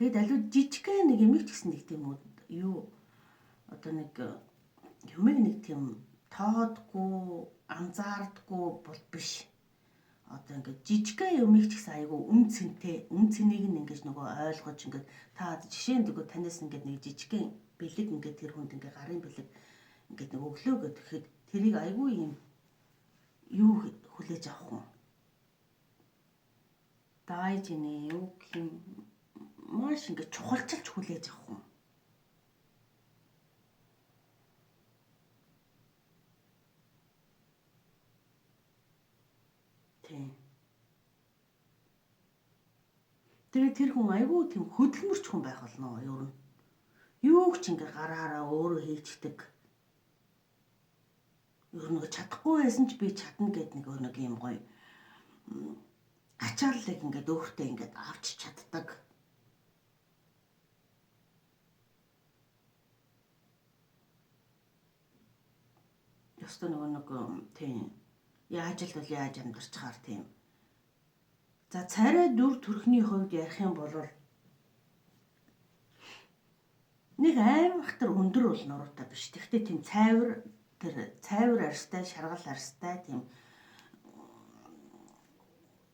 Тэгэд алуу жижигхэн нэг юм ч гэсэн нэг тийм юу одоо нэг юмыг нэг тийм тоодгүй, анзаардгүй бол биш. Одоо ингээд жижигхэн юмыг ч гэсэн айгүй үн цэнтэй, үн цэнийг нь ингээд нөгөө ойлгож ингээд та жишээ нь нөгөө танаас ингээд нэг жижигхэн бэлэг ингээд тэр хүнд ингээд гарын бэлэг ингээд нэг өглөө гэхэд тэрийг айгүй юм юу хүлээж авах юм. Дайж нэ юу гэх юм маш ингээд чухалчилж хүлээж авах юм. Тэгээд тэр хүн айгүй тийм хөдөлмөрч хүн байх болно ер нь. Юу ч ингээ гараараа өөрөө хийчдэг. Ер нь чадахгүй байсан ч би чадна гэд нэг нэг юм гоё ачааллыг ингээд өөртөө ингээд авч чаддаг. Ёстой нөгөө нэг тийм яаж л бол яаж амьдарчхаар тийм. За царай дүр төрхний хувьд ярих юм бол нэг аймхтар өндөр бол нуруутай биш. Тэгэхдээ тийм цайвар тэр цайвар арьстай, шаргал арьстай тийм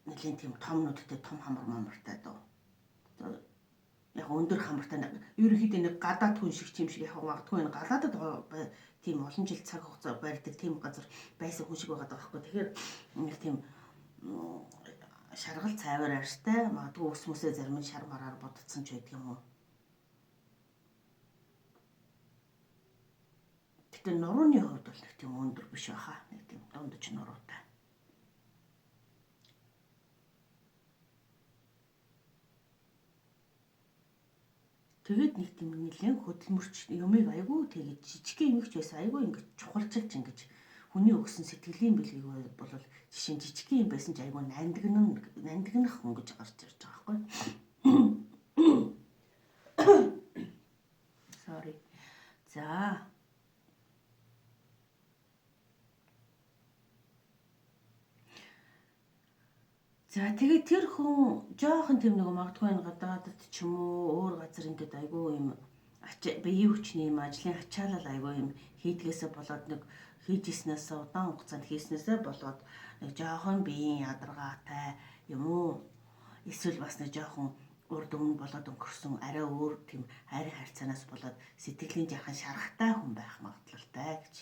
нэлийн тийм том нүдтэй, том хамар мамартай дөө. Яг өндөр хамартай ерөнхийдөө нэг гадаад хүн шиг юм шиг яг магадгүй энэ гадаадад тийм олон жил цаг хугацаа барьдаг тийм газар байсан хүн шиг байгаа байхгүй. Тэгэхээр нэг тийм шаргал цайвар арьстай, магадгүй ус мүсээ зарим нь шар мараар будцсан ч байдаг юм уу. Гэтэ нурууны хувьд бол нэг тийм өндөр биш байхаа. Нэг тийм дундаж нуруутай. Тэгээд нэг тийм нэлээд хөдөлмөрч юмыг айгүй тэгээд жижигхэн юмч байсан айгүй ингэж чухалчилж ингэж хүний өгсөн сэтгэлийн бэлгийг бол жишээ нь жижигхэн юм байсан ч айгүй нандинах хүн гэж гарч ирж байгаа байхгүй. Sorry. За. За тэгээд тэр хүн жоохон тийм нэг магадгүй энэ гадаадд ч юм уу өөр газар ингээд айгүй юм биеийн хүчний юм ажлын ачаалал айгүй юм хийдгээсээ болоод нэг хийж ирснээсээ удаан хугацаанд хийснээсээ болоод нэг жоохон биеийн ядаргаатай юм уу эсвэл бас нэг жоохон урд өмнө болоод өнгөрсөн арай өөр тийм хайрын харьцаанаас болоод сэтгэлийн жаахан шарахтай хүн байх магадлалтай гэж.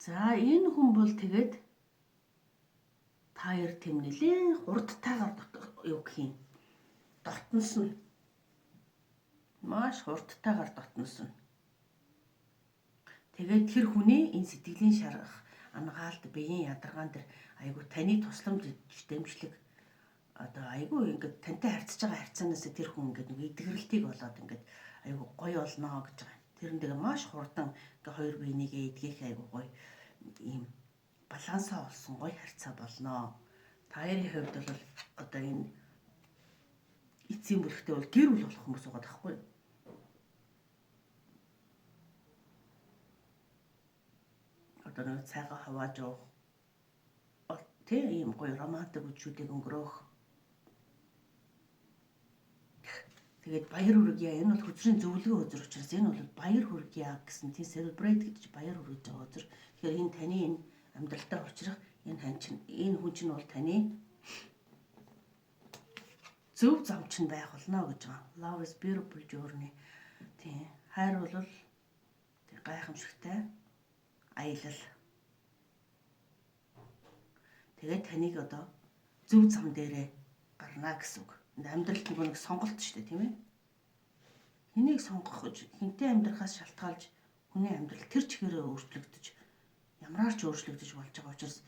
За энэ хүн бол тэгээд та хоёр тийм нэлээ хурдтайгаар юу гэх юм дотносон. Маш хурдтайгаар дотносон. Тэгээд тэр хүний энэ сэтгэлийн шарах, ангаалт, биеийн ядаргаан дээр айгүй таны тусламж дэмжлэг одоо айгүй ингээд тантай харьцаж байгаа харьцаанаас тэр хүн ингээд нэг эдгэрэлтийг болоод ингээд айгүй гоё болно гэж байгаа. Тэр нь тэгээ маш хурдан ингээ хоёр биенийгээ эдгэх айгүй гоё ийм балансаа олсон гоё харьцаа болно. Та хоёрын хувьд бол одоо энэ эцсийн бүлэгтээ бол гэр бүл болох хүмүүс байгаа байхгүй юу? Одоо нэг цайгаа хавааж явах тий ийм гоё романтик үдшүүдийг өнгөрөөх. Тэгээд баяр хүргье. Энэ бол хөзрийн зөвлөгөө хөзөр учраас энэ бол баяр хүргье гэсэн тийм celebrate гэж баяр хүргэж байгаа хөзөр. Тэгэхээр энэ таны энэ амьдралдаа учрах энэ хан чинь энэ хүн чинь бол таны зөв зам чинь байх болно гэж байгаа. Love is beautiful journey. Тийм. Хайр бол гайхамшигтай аялал. Тэгээд таныг одоо зөв зам дээрээ гарна гэсэн үг. Амьдралд нэг сонголт шүү дээ, тийм ээ. Хэнийг сонгох гэж, хэнтэй амьдрахаас шалтгаалж хүний амьдрал тэр чигээрээ өөрчлөгдөж, ямараар ч өөрчлөгдөж болж байгаа учраас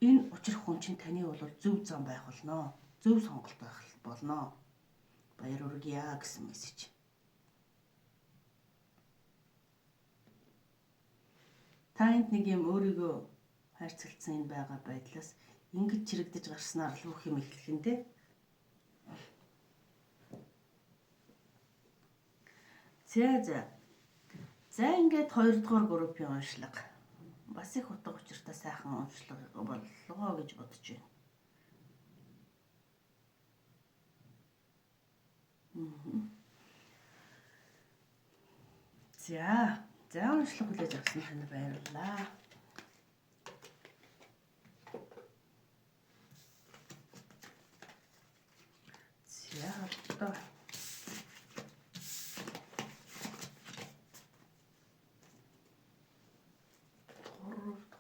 энэ учрах хүн чинь таны бол зөв зам байх болно. Зөв сонголт байх болно. Баяр хүргье гэсэн мессеж. Та энд нэг юм өөрийгөө хайрцагладсан энэ байгаа байдлаас ингэж чирэгдэж гарснаар л бүх юм эхлэх нь дээ. За за. За ингээд хоёрдугаар группийн уншлага. Бас их утга учиртай сайхан уншлага боллоо гэж бодож байна. За, за уншлага хүлээж авсан танд баярлалаа. За, одоо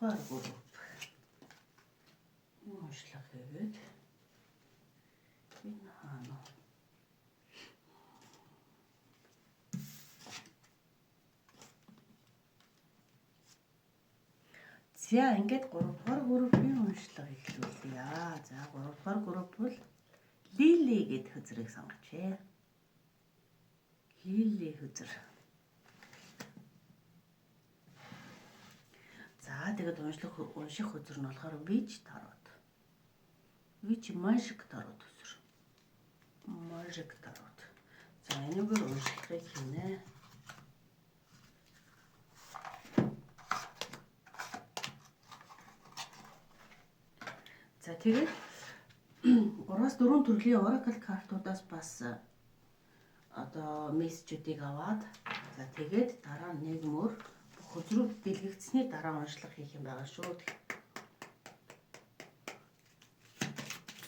гуравдугаар групп. Уншлага хийгээд энэ хаана? За, ингээд 3 дугаар группийн уншлага эхлүүлье. За, 3 дугаар групп бол Лили гэдэг хөзрийг сонгожээ. Лили хөзөр. За, тэгээд унших хөзөр нь болохоор Witch Tarot. Witch Magic Tarot хөзөр. Magic Tarot. За, энэгээр уншлагыг хийнэ. За, тэгээд 3-4 төрлийн Oracle картуудаас бас одоо мессежүүдийг аваад, за, тэгээд дараа нэг мөр бүх хөзрүүд дэлгэгдсэний дараа уншлага хийх юм байгаа шүү.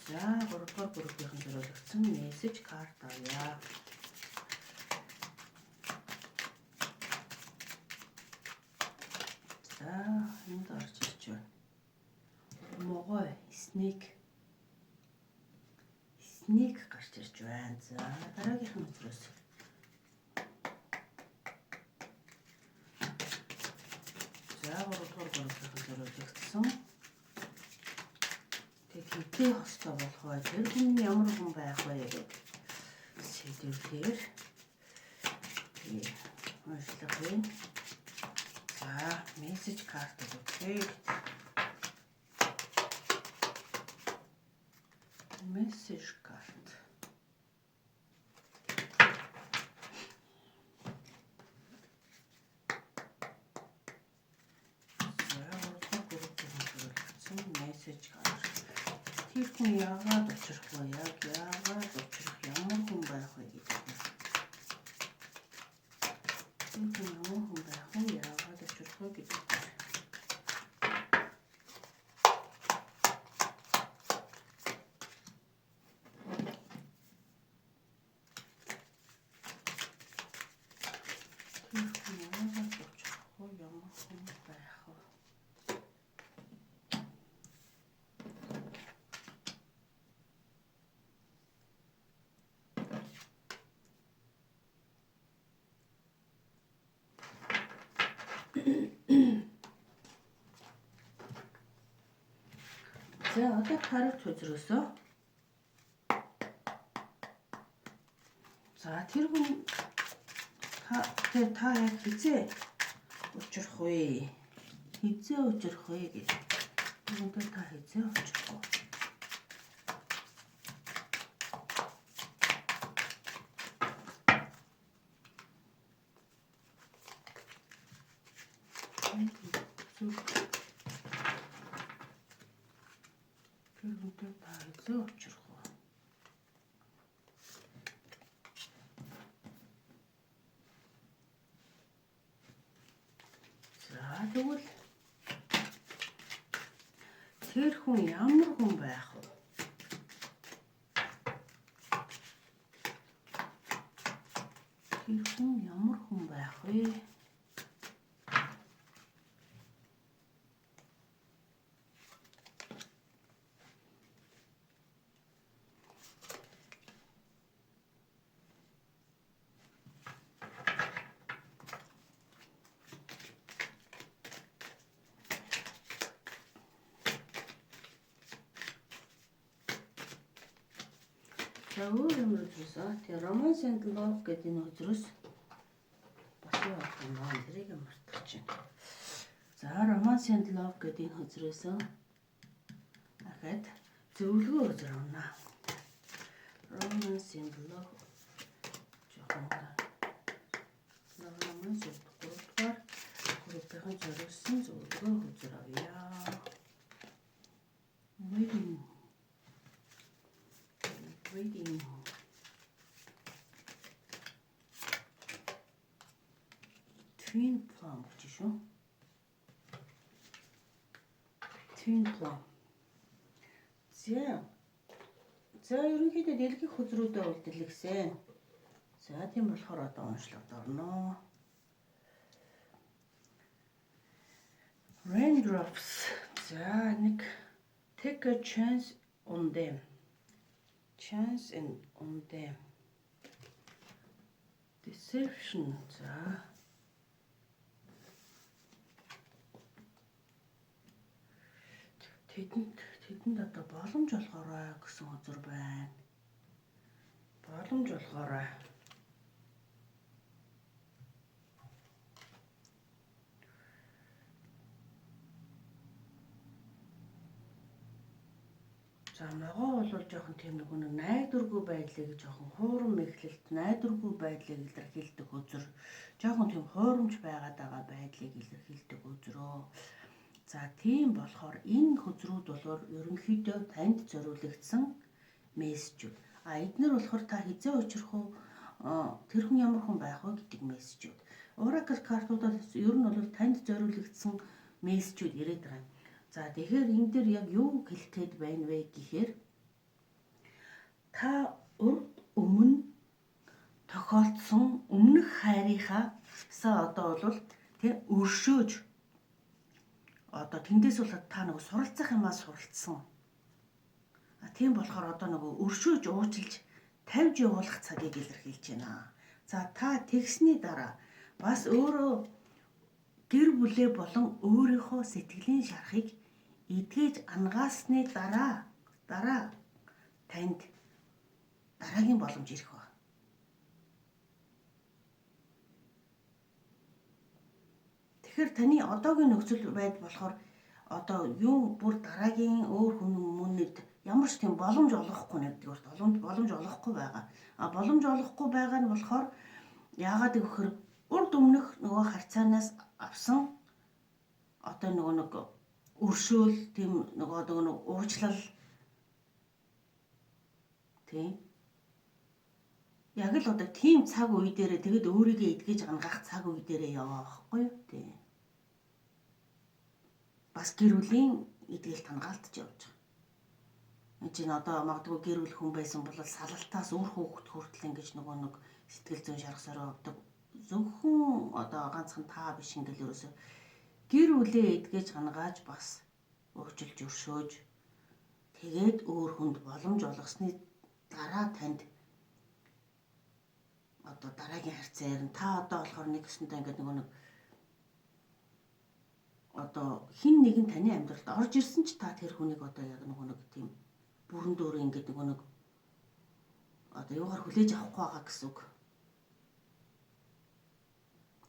За, 3 дугаар группийн зориулагдсан мессеж карт авъя. За, энд орж ирж байна. Могой, snake. Snake гарч ирж байна. За, дараагийнх нь өдрөөс. За, 3 дугаар группийн зориулагдсан. Тэг хэдий хостой болох вэ? Тэр хүн ямар хүн байх вэ гэдэг сэдвээр уншлах юм. За, мессеж карт өгье. Мессеж карт. За, 3 дугаар группийн зориулагдсан мессеж карт. Тэр хүн яагаад учрах вэ? Яг яагаад учрах, ямар хүн байх вэ гэдэг. Тэр хүн ямар хүн байх вэ? Яагаад учрах вэ гэдэг. Тэр хүн яагаад учрах вэ? Ямар хүн байх вэ? За, одоо тарот хөзрөөсөө. За, тэр хүн та яг хизээ учрах вэ? Хизээ учрах вэ гэж. Тэр хүнтэй та хизээ учрах вэ? Тэр хүнтэй та хизээ учрах вэ? За, тэгвэл тэр хүн ямар хүн байх вэ? Тэр хүн ямар хүн байх вэ? За, өөр юм өдрөөс тэгээ Romance and Love гэдэг энэ өдрөөс бас юу авах юм бэ? Тэрийг мартах чинь. За, Romance and Love гэдэг энэ өдрөөс дахиад зөвлөгөө өдөр авна. Romance and Love жоохон Romance and 3 дугаар группийн зориулсан зөвлөгөө өдөр авъя. Waiting. Waiting. Twin plum гэж шүү. Twin plum. За. За, ерөнхийдөө дэлгэх хөзрүүдээ бол дэлгэсэн. За, тийм болохоор одоо уншлагад орно. Raindrops. За, нэг take a chance on them. Chance and on them. Deception. За. Тэдэнд одоо боломж олгоорой гэсэн үзэр байна. Боломж олгоорой. За могоо бол жоохон тийм нэг найдваргүй байдлыг жоохон хуурам мэхлэлт, найдваргүй байдлыг илэрхийлдэг үзэр. Жоохон тийм хуурамч байгаад байгаа байдлыг илэрхийлдэг үзрөө. За тийм болохоор энэ хөзрүүд болохоор ерөнхийдөө танд зориулагдсан мессежүүд. А эднэр болохоор та хизээ учрах уу, тэр хүн ямар хүн байх вэ гэдэг мессежүүд. Oracle картуудаас ер нь бол танд зориулагдсан мессежүүд ирээд байгаа юм. За тэгэхээр энэ дээр яг юу хэлэх гээд байна вэ гэхээр та урд өмнө тохиолдсон өмнөх хайрынхаасаа одоо бол тэр өршөөж одоо тэндээс бол та нөгөө суралцах юмаа суралцсан. А тийм болохоор одоо нөгөө өршөөж уучлж тавьж явуулах цагийг илэрхийлж байна. За та тэгсний дараа бас өөрөө гэр бүлээ болон өөрийнхөө сэтгэлийн шарахыг эдгэж ангаасны дараа танд дараагийн боломж ирэх ба. Тэгэхээр таны одоогийн нөхцөл байдал болохоор одоо юу бүр дараагийн өөр хүн хүмүүнэд ямар ч тийм боломж олгохгүй нэгдэг боломж олгохгүй байгаа. А боломж олгохгүй байгаа нь болохоор яагаад гэвэл урд өмнөх нөгөө харьцаанаас авсан одоо нөгөө нэг өршөөл тийм нөгөө нэг уучлал тийм яг л одоо тийм цаг үе дээрээ тэгэд өөрийгөө эдгэж ангаах цаг үе дээрээ яваа байхгүй юу тийм бас гэр бүлийн эдгэлт хангаалтж явж байгаа. Энд чинь одоо магадгүй гэр бүл хүн байсан бол салалтаас үр хүүхэд хүртэл ингэж нөгөө нэг сэтгэл зүйн шарах сорой авдаг. Зөвхөн одоо ганцхан та биш ингээл ерөөсөө гэр бүлээ эдгэж хангааж бас уучлж өршөөж тэгээд өөр хүнд боломж олгосны дараа танд одоо дараагийн харьцаа ярина. Та одоо болохоор нэг гэсэнтэй ингээд нөгөө нэг одоо хин нэгэн таны амьдралд орж ирсэн ч та тэр хүнийг одоо яг нөгөө нэг тийм бүрэн дүүрэн ингээд нөгөө нэг одоо юугаар хүлээж авахгүй байгаа гэсэн үг.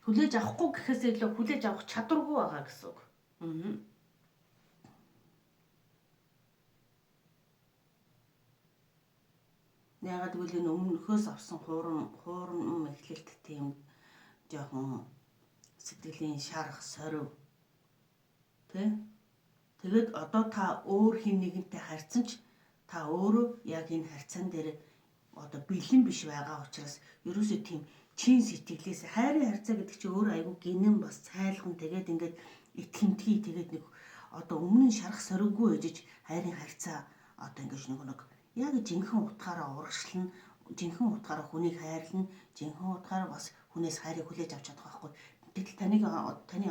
Хүлээж авахгүй гэхээс илүү хүлээж авах чадваргүй байгаа гэсэн үг. Яагаад гэвэл энэ өмнөхөөс авсан хуурам эхлэлт тийм жоохон сэтгэлийн шарах сорив тий. Тэгээд одоо та өөр хин нэгэнтэй харьцан ч та өөрөө яг энэ харьцаан дээр одоо бэлэн биш байгаа учраас ерөөсөө тийм чин сэтгэлээс хайрын харьцаа гэдэг чинь өөрөө айгүй гинэн бас цайлган тэгээд ингээд итгэмтгий тэгээд нэг одоо өмнө нь шарах сориггүй ээжиж хайрын харьцаа одоо ингээд нэг яг жинхэнэ утгаараа урагшлна, жинхэнэ утгаараа хүнийг хайрлана, жинхэнэ утгаараа бас хүнээс хайрыг хүлээж авч чадах байхгүй. Гэтэл таны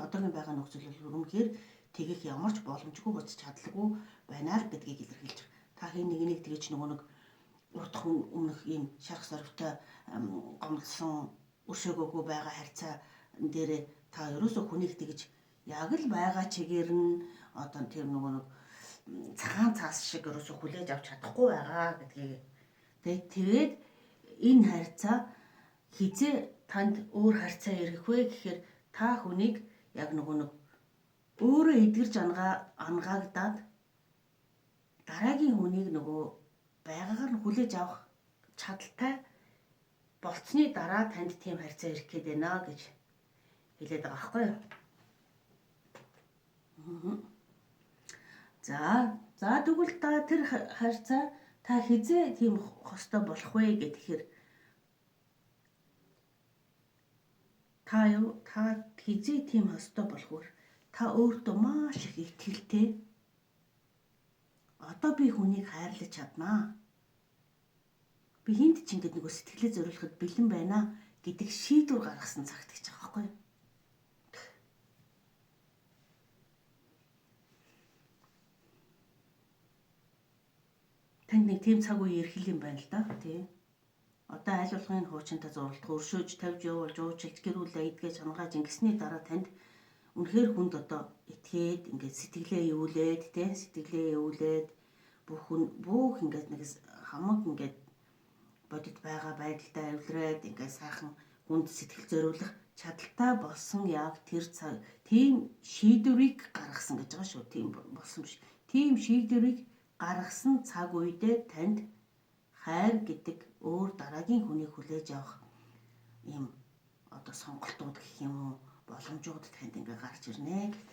одоогийн байгаа нөхцөл бол үнэхээр тэгэх ямар ч боломжгүй боц чадалгүй байна л гэдгийг илэрхийлж байгаа. Та хэн нэгнийг тэгэж нөгөө нэг урдх өмнөх ийм шарах сорвтой гомдсон өршөөгөөгүй байгаа харьцаа дээр та ерөөсөө хүнийг тэгэж яг л байгаа чигээр нь одоо тэр нөгөө нэг цагаан цаас шиг ерөөсөө хүлээж авч чадахгүй байгаа гэдгийг. Тэгээд энэ харьцаа хизээ танд өөр харьцаа ирэх вэ гэхээр та хүнийг яг нөгөө нэг өөрөө эдгэрж ангаагдаад дараагийн хүнийг нөгөө байгаагаар нь хүлээж авах чадaltaй болцсны дараа танд тийм харьцаа ирэх гээд байна гэж хэлээд байгаа байхгүй юу? За тэгвэл та тэр харьцаа та хизээ тийм хостой болох вэ гэхээр та хизээ тийм хостой болох вэ? Та өөртөө маш их итгэлтэй. Одоо би хүнийг хайрлаж чаднаа. Би хинт ч ингэдэг нөгөө сэтгэлээ зориулахад бэлэн байна гэдэг шийдвэр гаргасан цагт гэж байгаа байхгүй юу? Танд нэг тийм цаг үе ирэх юм байна л да. Тийм. Одоо аль болгын хуучинтай зуралдах, өршөөж, тавьж явуулж, уучлж, гэр бүлээ эдгэж, хангааж ингэсний дараа танд Үнэхээр хүнд одоо итгээд ингээд сэтгэлээ эвүүлээд те, сэтгэлээ эвүүлээд бүх хүн бүх ингээд нэг хамаг ингээд бодит байгаа байдалтай эвлэрээд ингээд сайхан хүнд сэтгэл зориулах чадaltaй болсон яг тэр цаг тийм шийдвэрийг гаргасан гэж байгаа шүү. Тийм болсон биш. Тийм шийдвэрийг гаргасан цаг үедээ танд хайр гэдэг өөр дараагийн хүнийг хүлээж авах ийм одоо сонголтууд гэх юм уу, боломжууд танд ингээ гарч ирнэ гэд.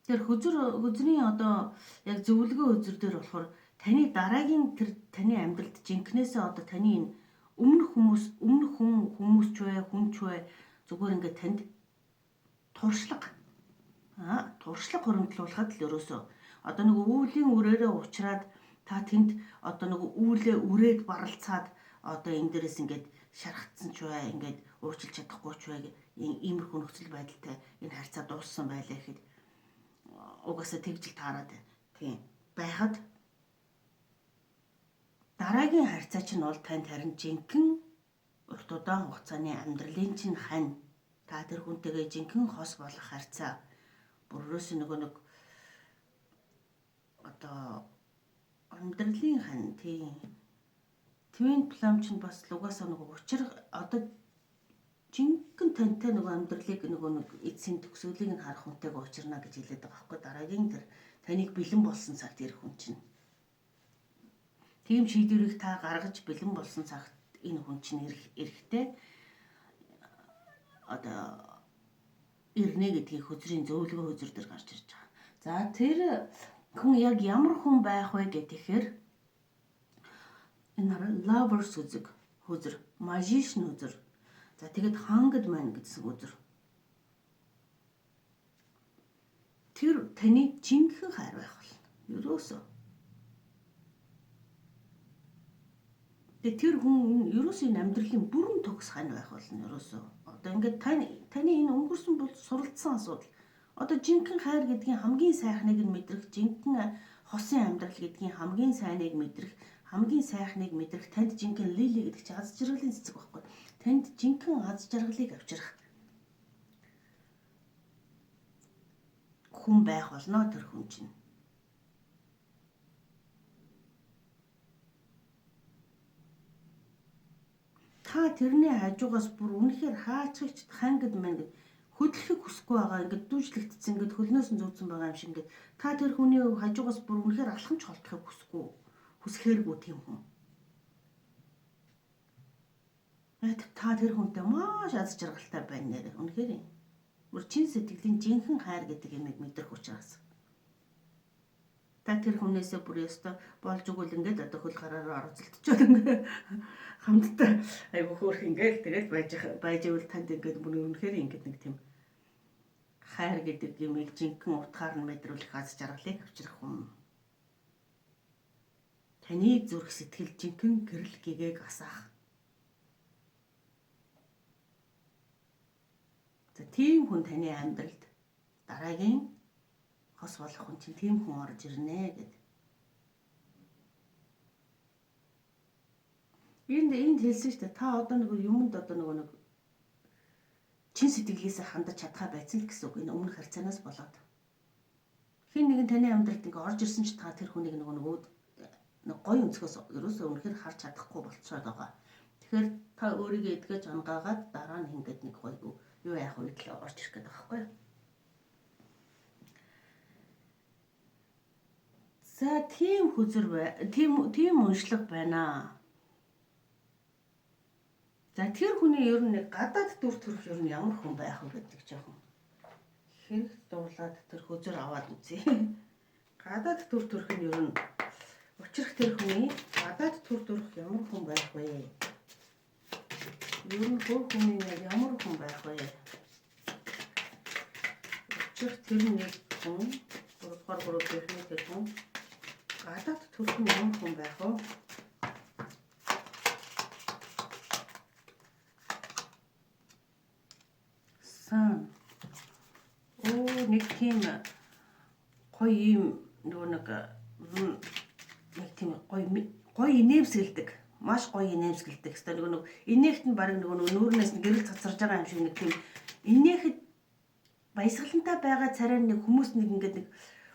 Тэр хөзрийн одоо яг зөвлөгөө хөзөр дээр болохоор таны дараагийн тэр таны амьдралд жинкнээсээ одоо таны энэ өмнөх хүмүүс, өмнөх хүн хүмүүс ч бай, хүн ч бай зүгээр ингээд танд туршлага хуримтлуулахад л ерөөсөө одоо нэг үүлийн үрээрээ уучраад та тэнд одоо нэг үүлээ үрээд баралцаад одоо энэ дээрээс ингээд шархацсан ч бай, ингээд уучлж чадахгүй ч бай, иймэрхүү нөхцөл байдалтай энэ харьцаа дууссан байлаа гэхэд угаасаа тэгжил таарад тийм байхад дараагийн харьцаа чинь бол танд харин жинхэнэ урт удаан хугацааны амьдралын чинь хань та тэр хүнтэйгээ жинхэнэ хос болох харьцаа бүр ерөөсөө нөгөө нэг одоо амьдралын хань тийм Twin Flame чинь бас л угаасаа нөгөө учир одоо жинхэнэ тантай нөгөө амьдралыг нөгөө нэг эцсийн төгсгөлийг нь харах хүнтэйгээ учирна гэж хэлээд байгаа байхгүй. Дараагийн тэр таныг бэлэн болсон цагт ирэх хүн чинь. Тийм шийдвэрийг та гаргаж бэлэн болсон цагт энэ хүн чинь эрэхтэй одоо ирнэ гэдгийг хөзрийн зөвлөгөө хөзөр дээр гарч ирж байгаа. За тэр хүн яг ямар хүн байх вэ гэхээр энэ lovers хөзөр, magician хөзөр. За тэгэд hanged man гэсэн хөзөр. Тэр таны жинхэнэ хайр байх болно. Ерөөсөө. Тэгээ тэр хүн ерөөсөө энэ амьдралын бүрэн төгс хань байх болно ерөөсөө. Одоо ингээд таны энэ өнгөрсөн бол суралцсан асуудал. Одоо жинхэнэ хайр гэдгийн хамгийн сайхныг нь мэдрэх, жинхэнэ хосын амьдрал гэдгийн хамгийн сайныг мэдрэх, хамгийн сайхныг мэдрэх танд жинхэнэ лили гэдэг чинь аз жаргалын цэцэг байхгүй. Танд жинхэнэ аз жаргалыг авчрах хүн байх болно тэр хүн чинь. Та тэрний хажуугаас бүр үнэхээр хаачихч хангад мэн гэд хөдлөхийг хүсэхгүй байгаа, ингээд дүүжлэгдсэн, ингээд хөлнөөс нь зүүцэн байгаа юм шиг ингээд та тэр хүний хажуугаас бүр үнэхээр алхамж холдохыг хүсэхгүй, хүсэхээргүй тийм хүн. Та тэр хүнтэй маш аз жаргалтай байна нэрээ. Үнэхээр юм. Бүр чин сэтгэлийн жинхэнэ хайр гэдэг юмыг мэдрэх учраас. Та тэр хүнээсээ бүр ёстой болж өгвөл ингээд одоо хөл гараараа оролцолтчод ингээд хамтдаа айгу хөөх ингээд тэгэл байж ивэл танд ингээд бүр үнэхээр ингээд нэг тийм хайр гэдэг юмыг жинхэнэ утгаар нь мэдрүүлэх аз жаргалыг авчрах хүн. Таны зүрх сэтгэл жинхэнэ гэрэл гэгээг асаах. За тийм хүн таны амьдралд дараагийн хос болох хүн чинь тийм хүн орж ирнэ гэд. Энд хэлсэн шүү дээ. Та одоо нэг юмд одоо нөгөө нэг чин сэтгэлгээсээ хандаж чадхаа байцсан л гэсэн үг. Энэ өмнөх харьцаанаас болоод. Хэн нэгэн таны амьдралд ингээ орж ирсэн ч та тэр хүнийг нөгөө нэг гоё өнцгөөс ерөөсөө үнэхээр харж чадахгүй болцоод байгаа. Тэгэхээр та өөрийгөө эдгэж ангаагаад дараа нь ингээд нэг гоё юу яах үед л орж ирэх гэдэг байгаа байхгүй юу? За тийм хөзөр бай, тийм уншлага байна. За тэр хүний ер нь нэг гадаад дүр төрх ер нь ямар хүн байх вэ гэдэг жоохон хэрэг дуулаад тэр хөзөр аваад үзье. Гадаад дүр төрх нь ер нь учрах тэр хүний гадаад төр төрх ямар хүн байх вэ? Ер нь хөр хүний яг ямар хүн байх вэ? Учрах тэр нэг хүн 3 дугаар группийн тэр хүн гадаад төрх нь ямар хүн байх вэ? Сан. Оо нэг тийм гоё юм нөгөө нэг нэг тийм Гоё гоё инээмсэглэдэг. Маш гоё инээмсэглэдэг. Хэвээ нөгөө инээхт нь баг нөгөө нүүрнээс нь гэрэл цацарж байгаа юм шиг нэг тийм инээхэд баясгалантай байгаа царай нэг хүмүүс нэг ингээд нэг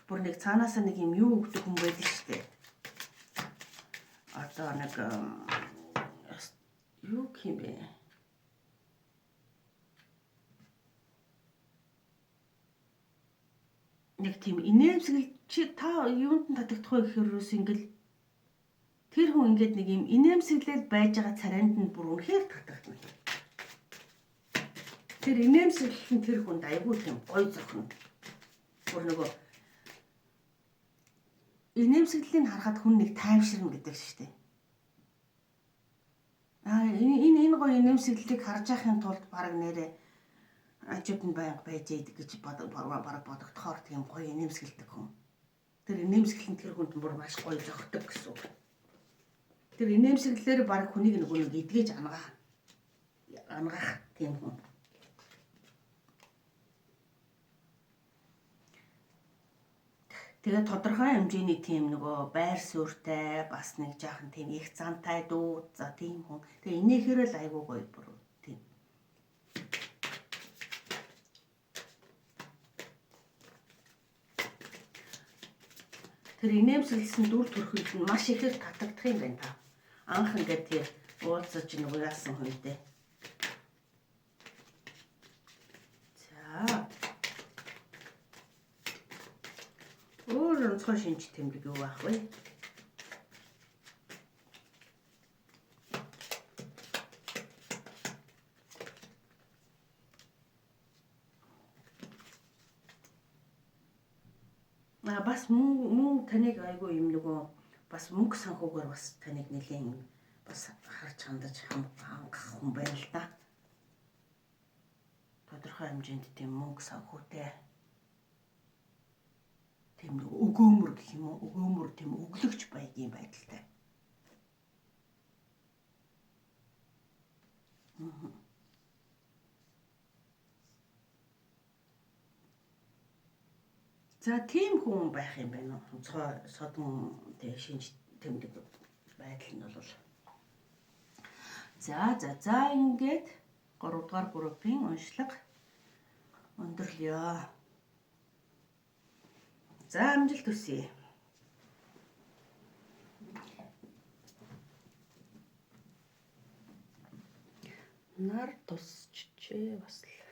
бүр нэг цаанаасаа нэг юм юу өгдөг хүн байдаг шүү дээ. Одоо нэг юу гэх юм бэ? Нэг тийм инээмсэглэл чи та юунд нь татагдах вэ гэхээр юус ингээл тэр хүн ингээд нэг юм инээмсэглэл байж байгаа царайнд нь бүр үнэхээр татагдана. Тэр инээмсэглэл нь тэр хүнд айгүй тийм гоё зохино. Бүр нөгөө инээмсэглэлийг харахад хүн нэг тайвширна гэдэг шүү дээ. Аа энэ гоё инээмсэглэлийг харж байхын тулд баг нэрээ ажууд нь байнга байж идэг гэж бараг бодогдохоор тийм гоё инээмсэглэдэг хүн. Тэр инээмсэглэл нь тэр хүнд бүр маш гоё зохидог гэсэн үг. Тэр инээмсэглэлээр баг хүнийг нөгөө нэг эдгэж ангаах тийм хүн. Тэгээд тодорхой хэмжээний тийм нөгөө байр суурьтай бас нэг жаахан тийм их зантай дүү за тийм хүн. Тэгээ инээхээр л айгүй гоё бүр тийм. Тэр инээмсэглэсэн дүр төрхөнд нь маш ихээр татагдах юм байна та. Анх ингээд тэр уулзаж нөгөө яасан хүнтэй. За. Өөр онцгой шинж тэмдэг юу байх вэ? Бас мөн таныг айгүй юм нөгөө бас мөнгө санхүүгээр бас таныг нэлээд бас харж хандаж хангах хүн байна л да. Тодорхой хэмжээнд тийм мөнгө санхүүтэй. Тийм нэг өгөөмөр гэх юм уу? Өгөөмөр тийм өглөгч байдгийн байдалтай. За тийм хүн байх юм байна уу? Онцгой содон тэг шинж тэмдэг байдал нь бол. За за за ингээд 3 дугаар группийн уншлага өндөрлөё. За амжилт хүсье. Нар тусчжээ бас л.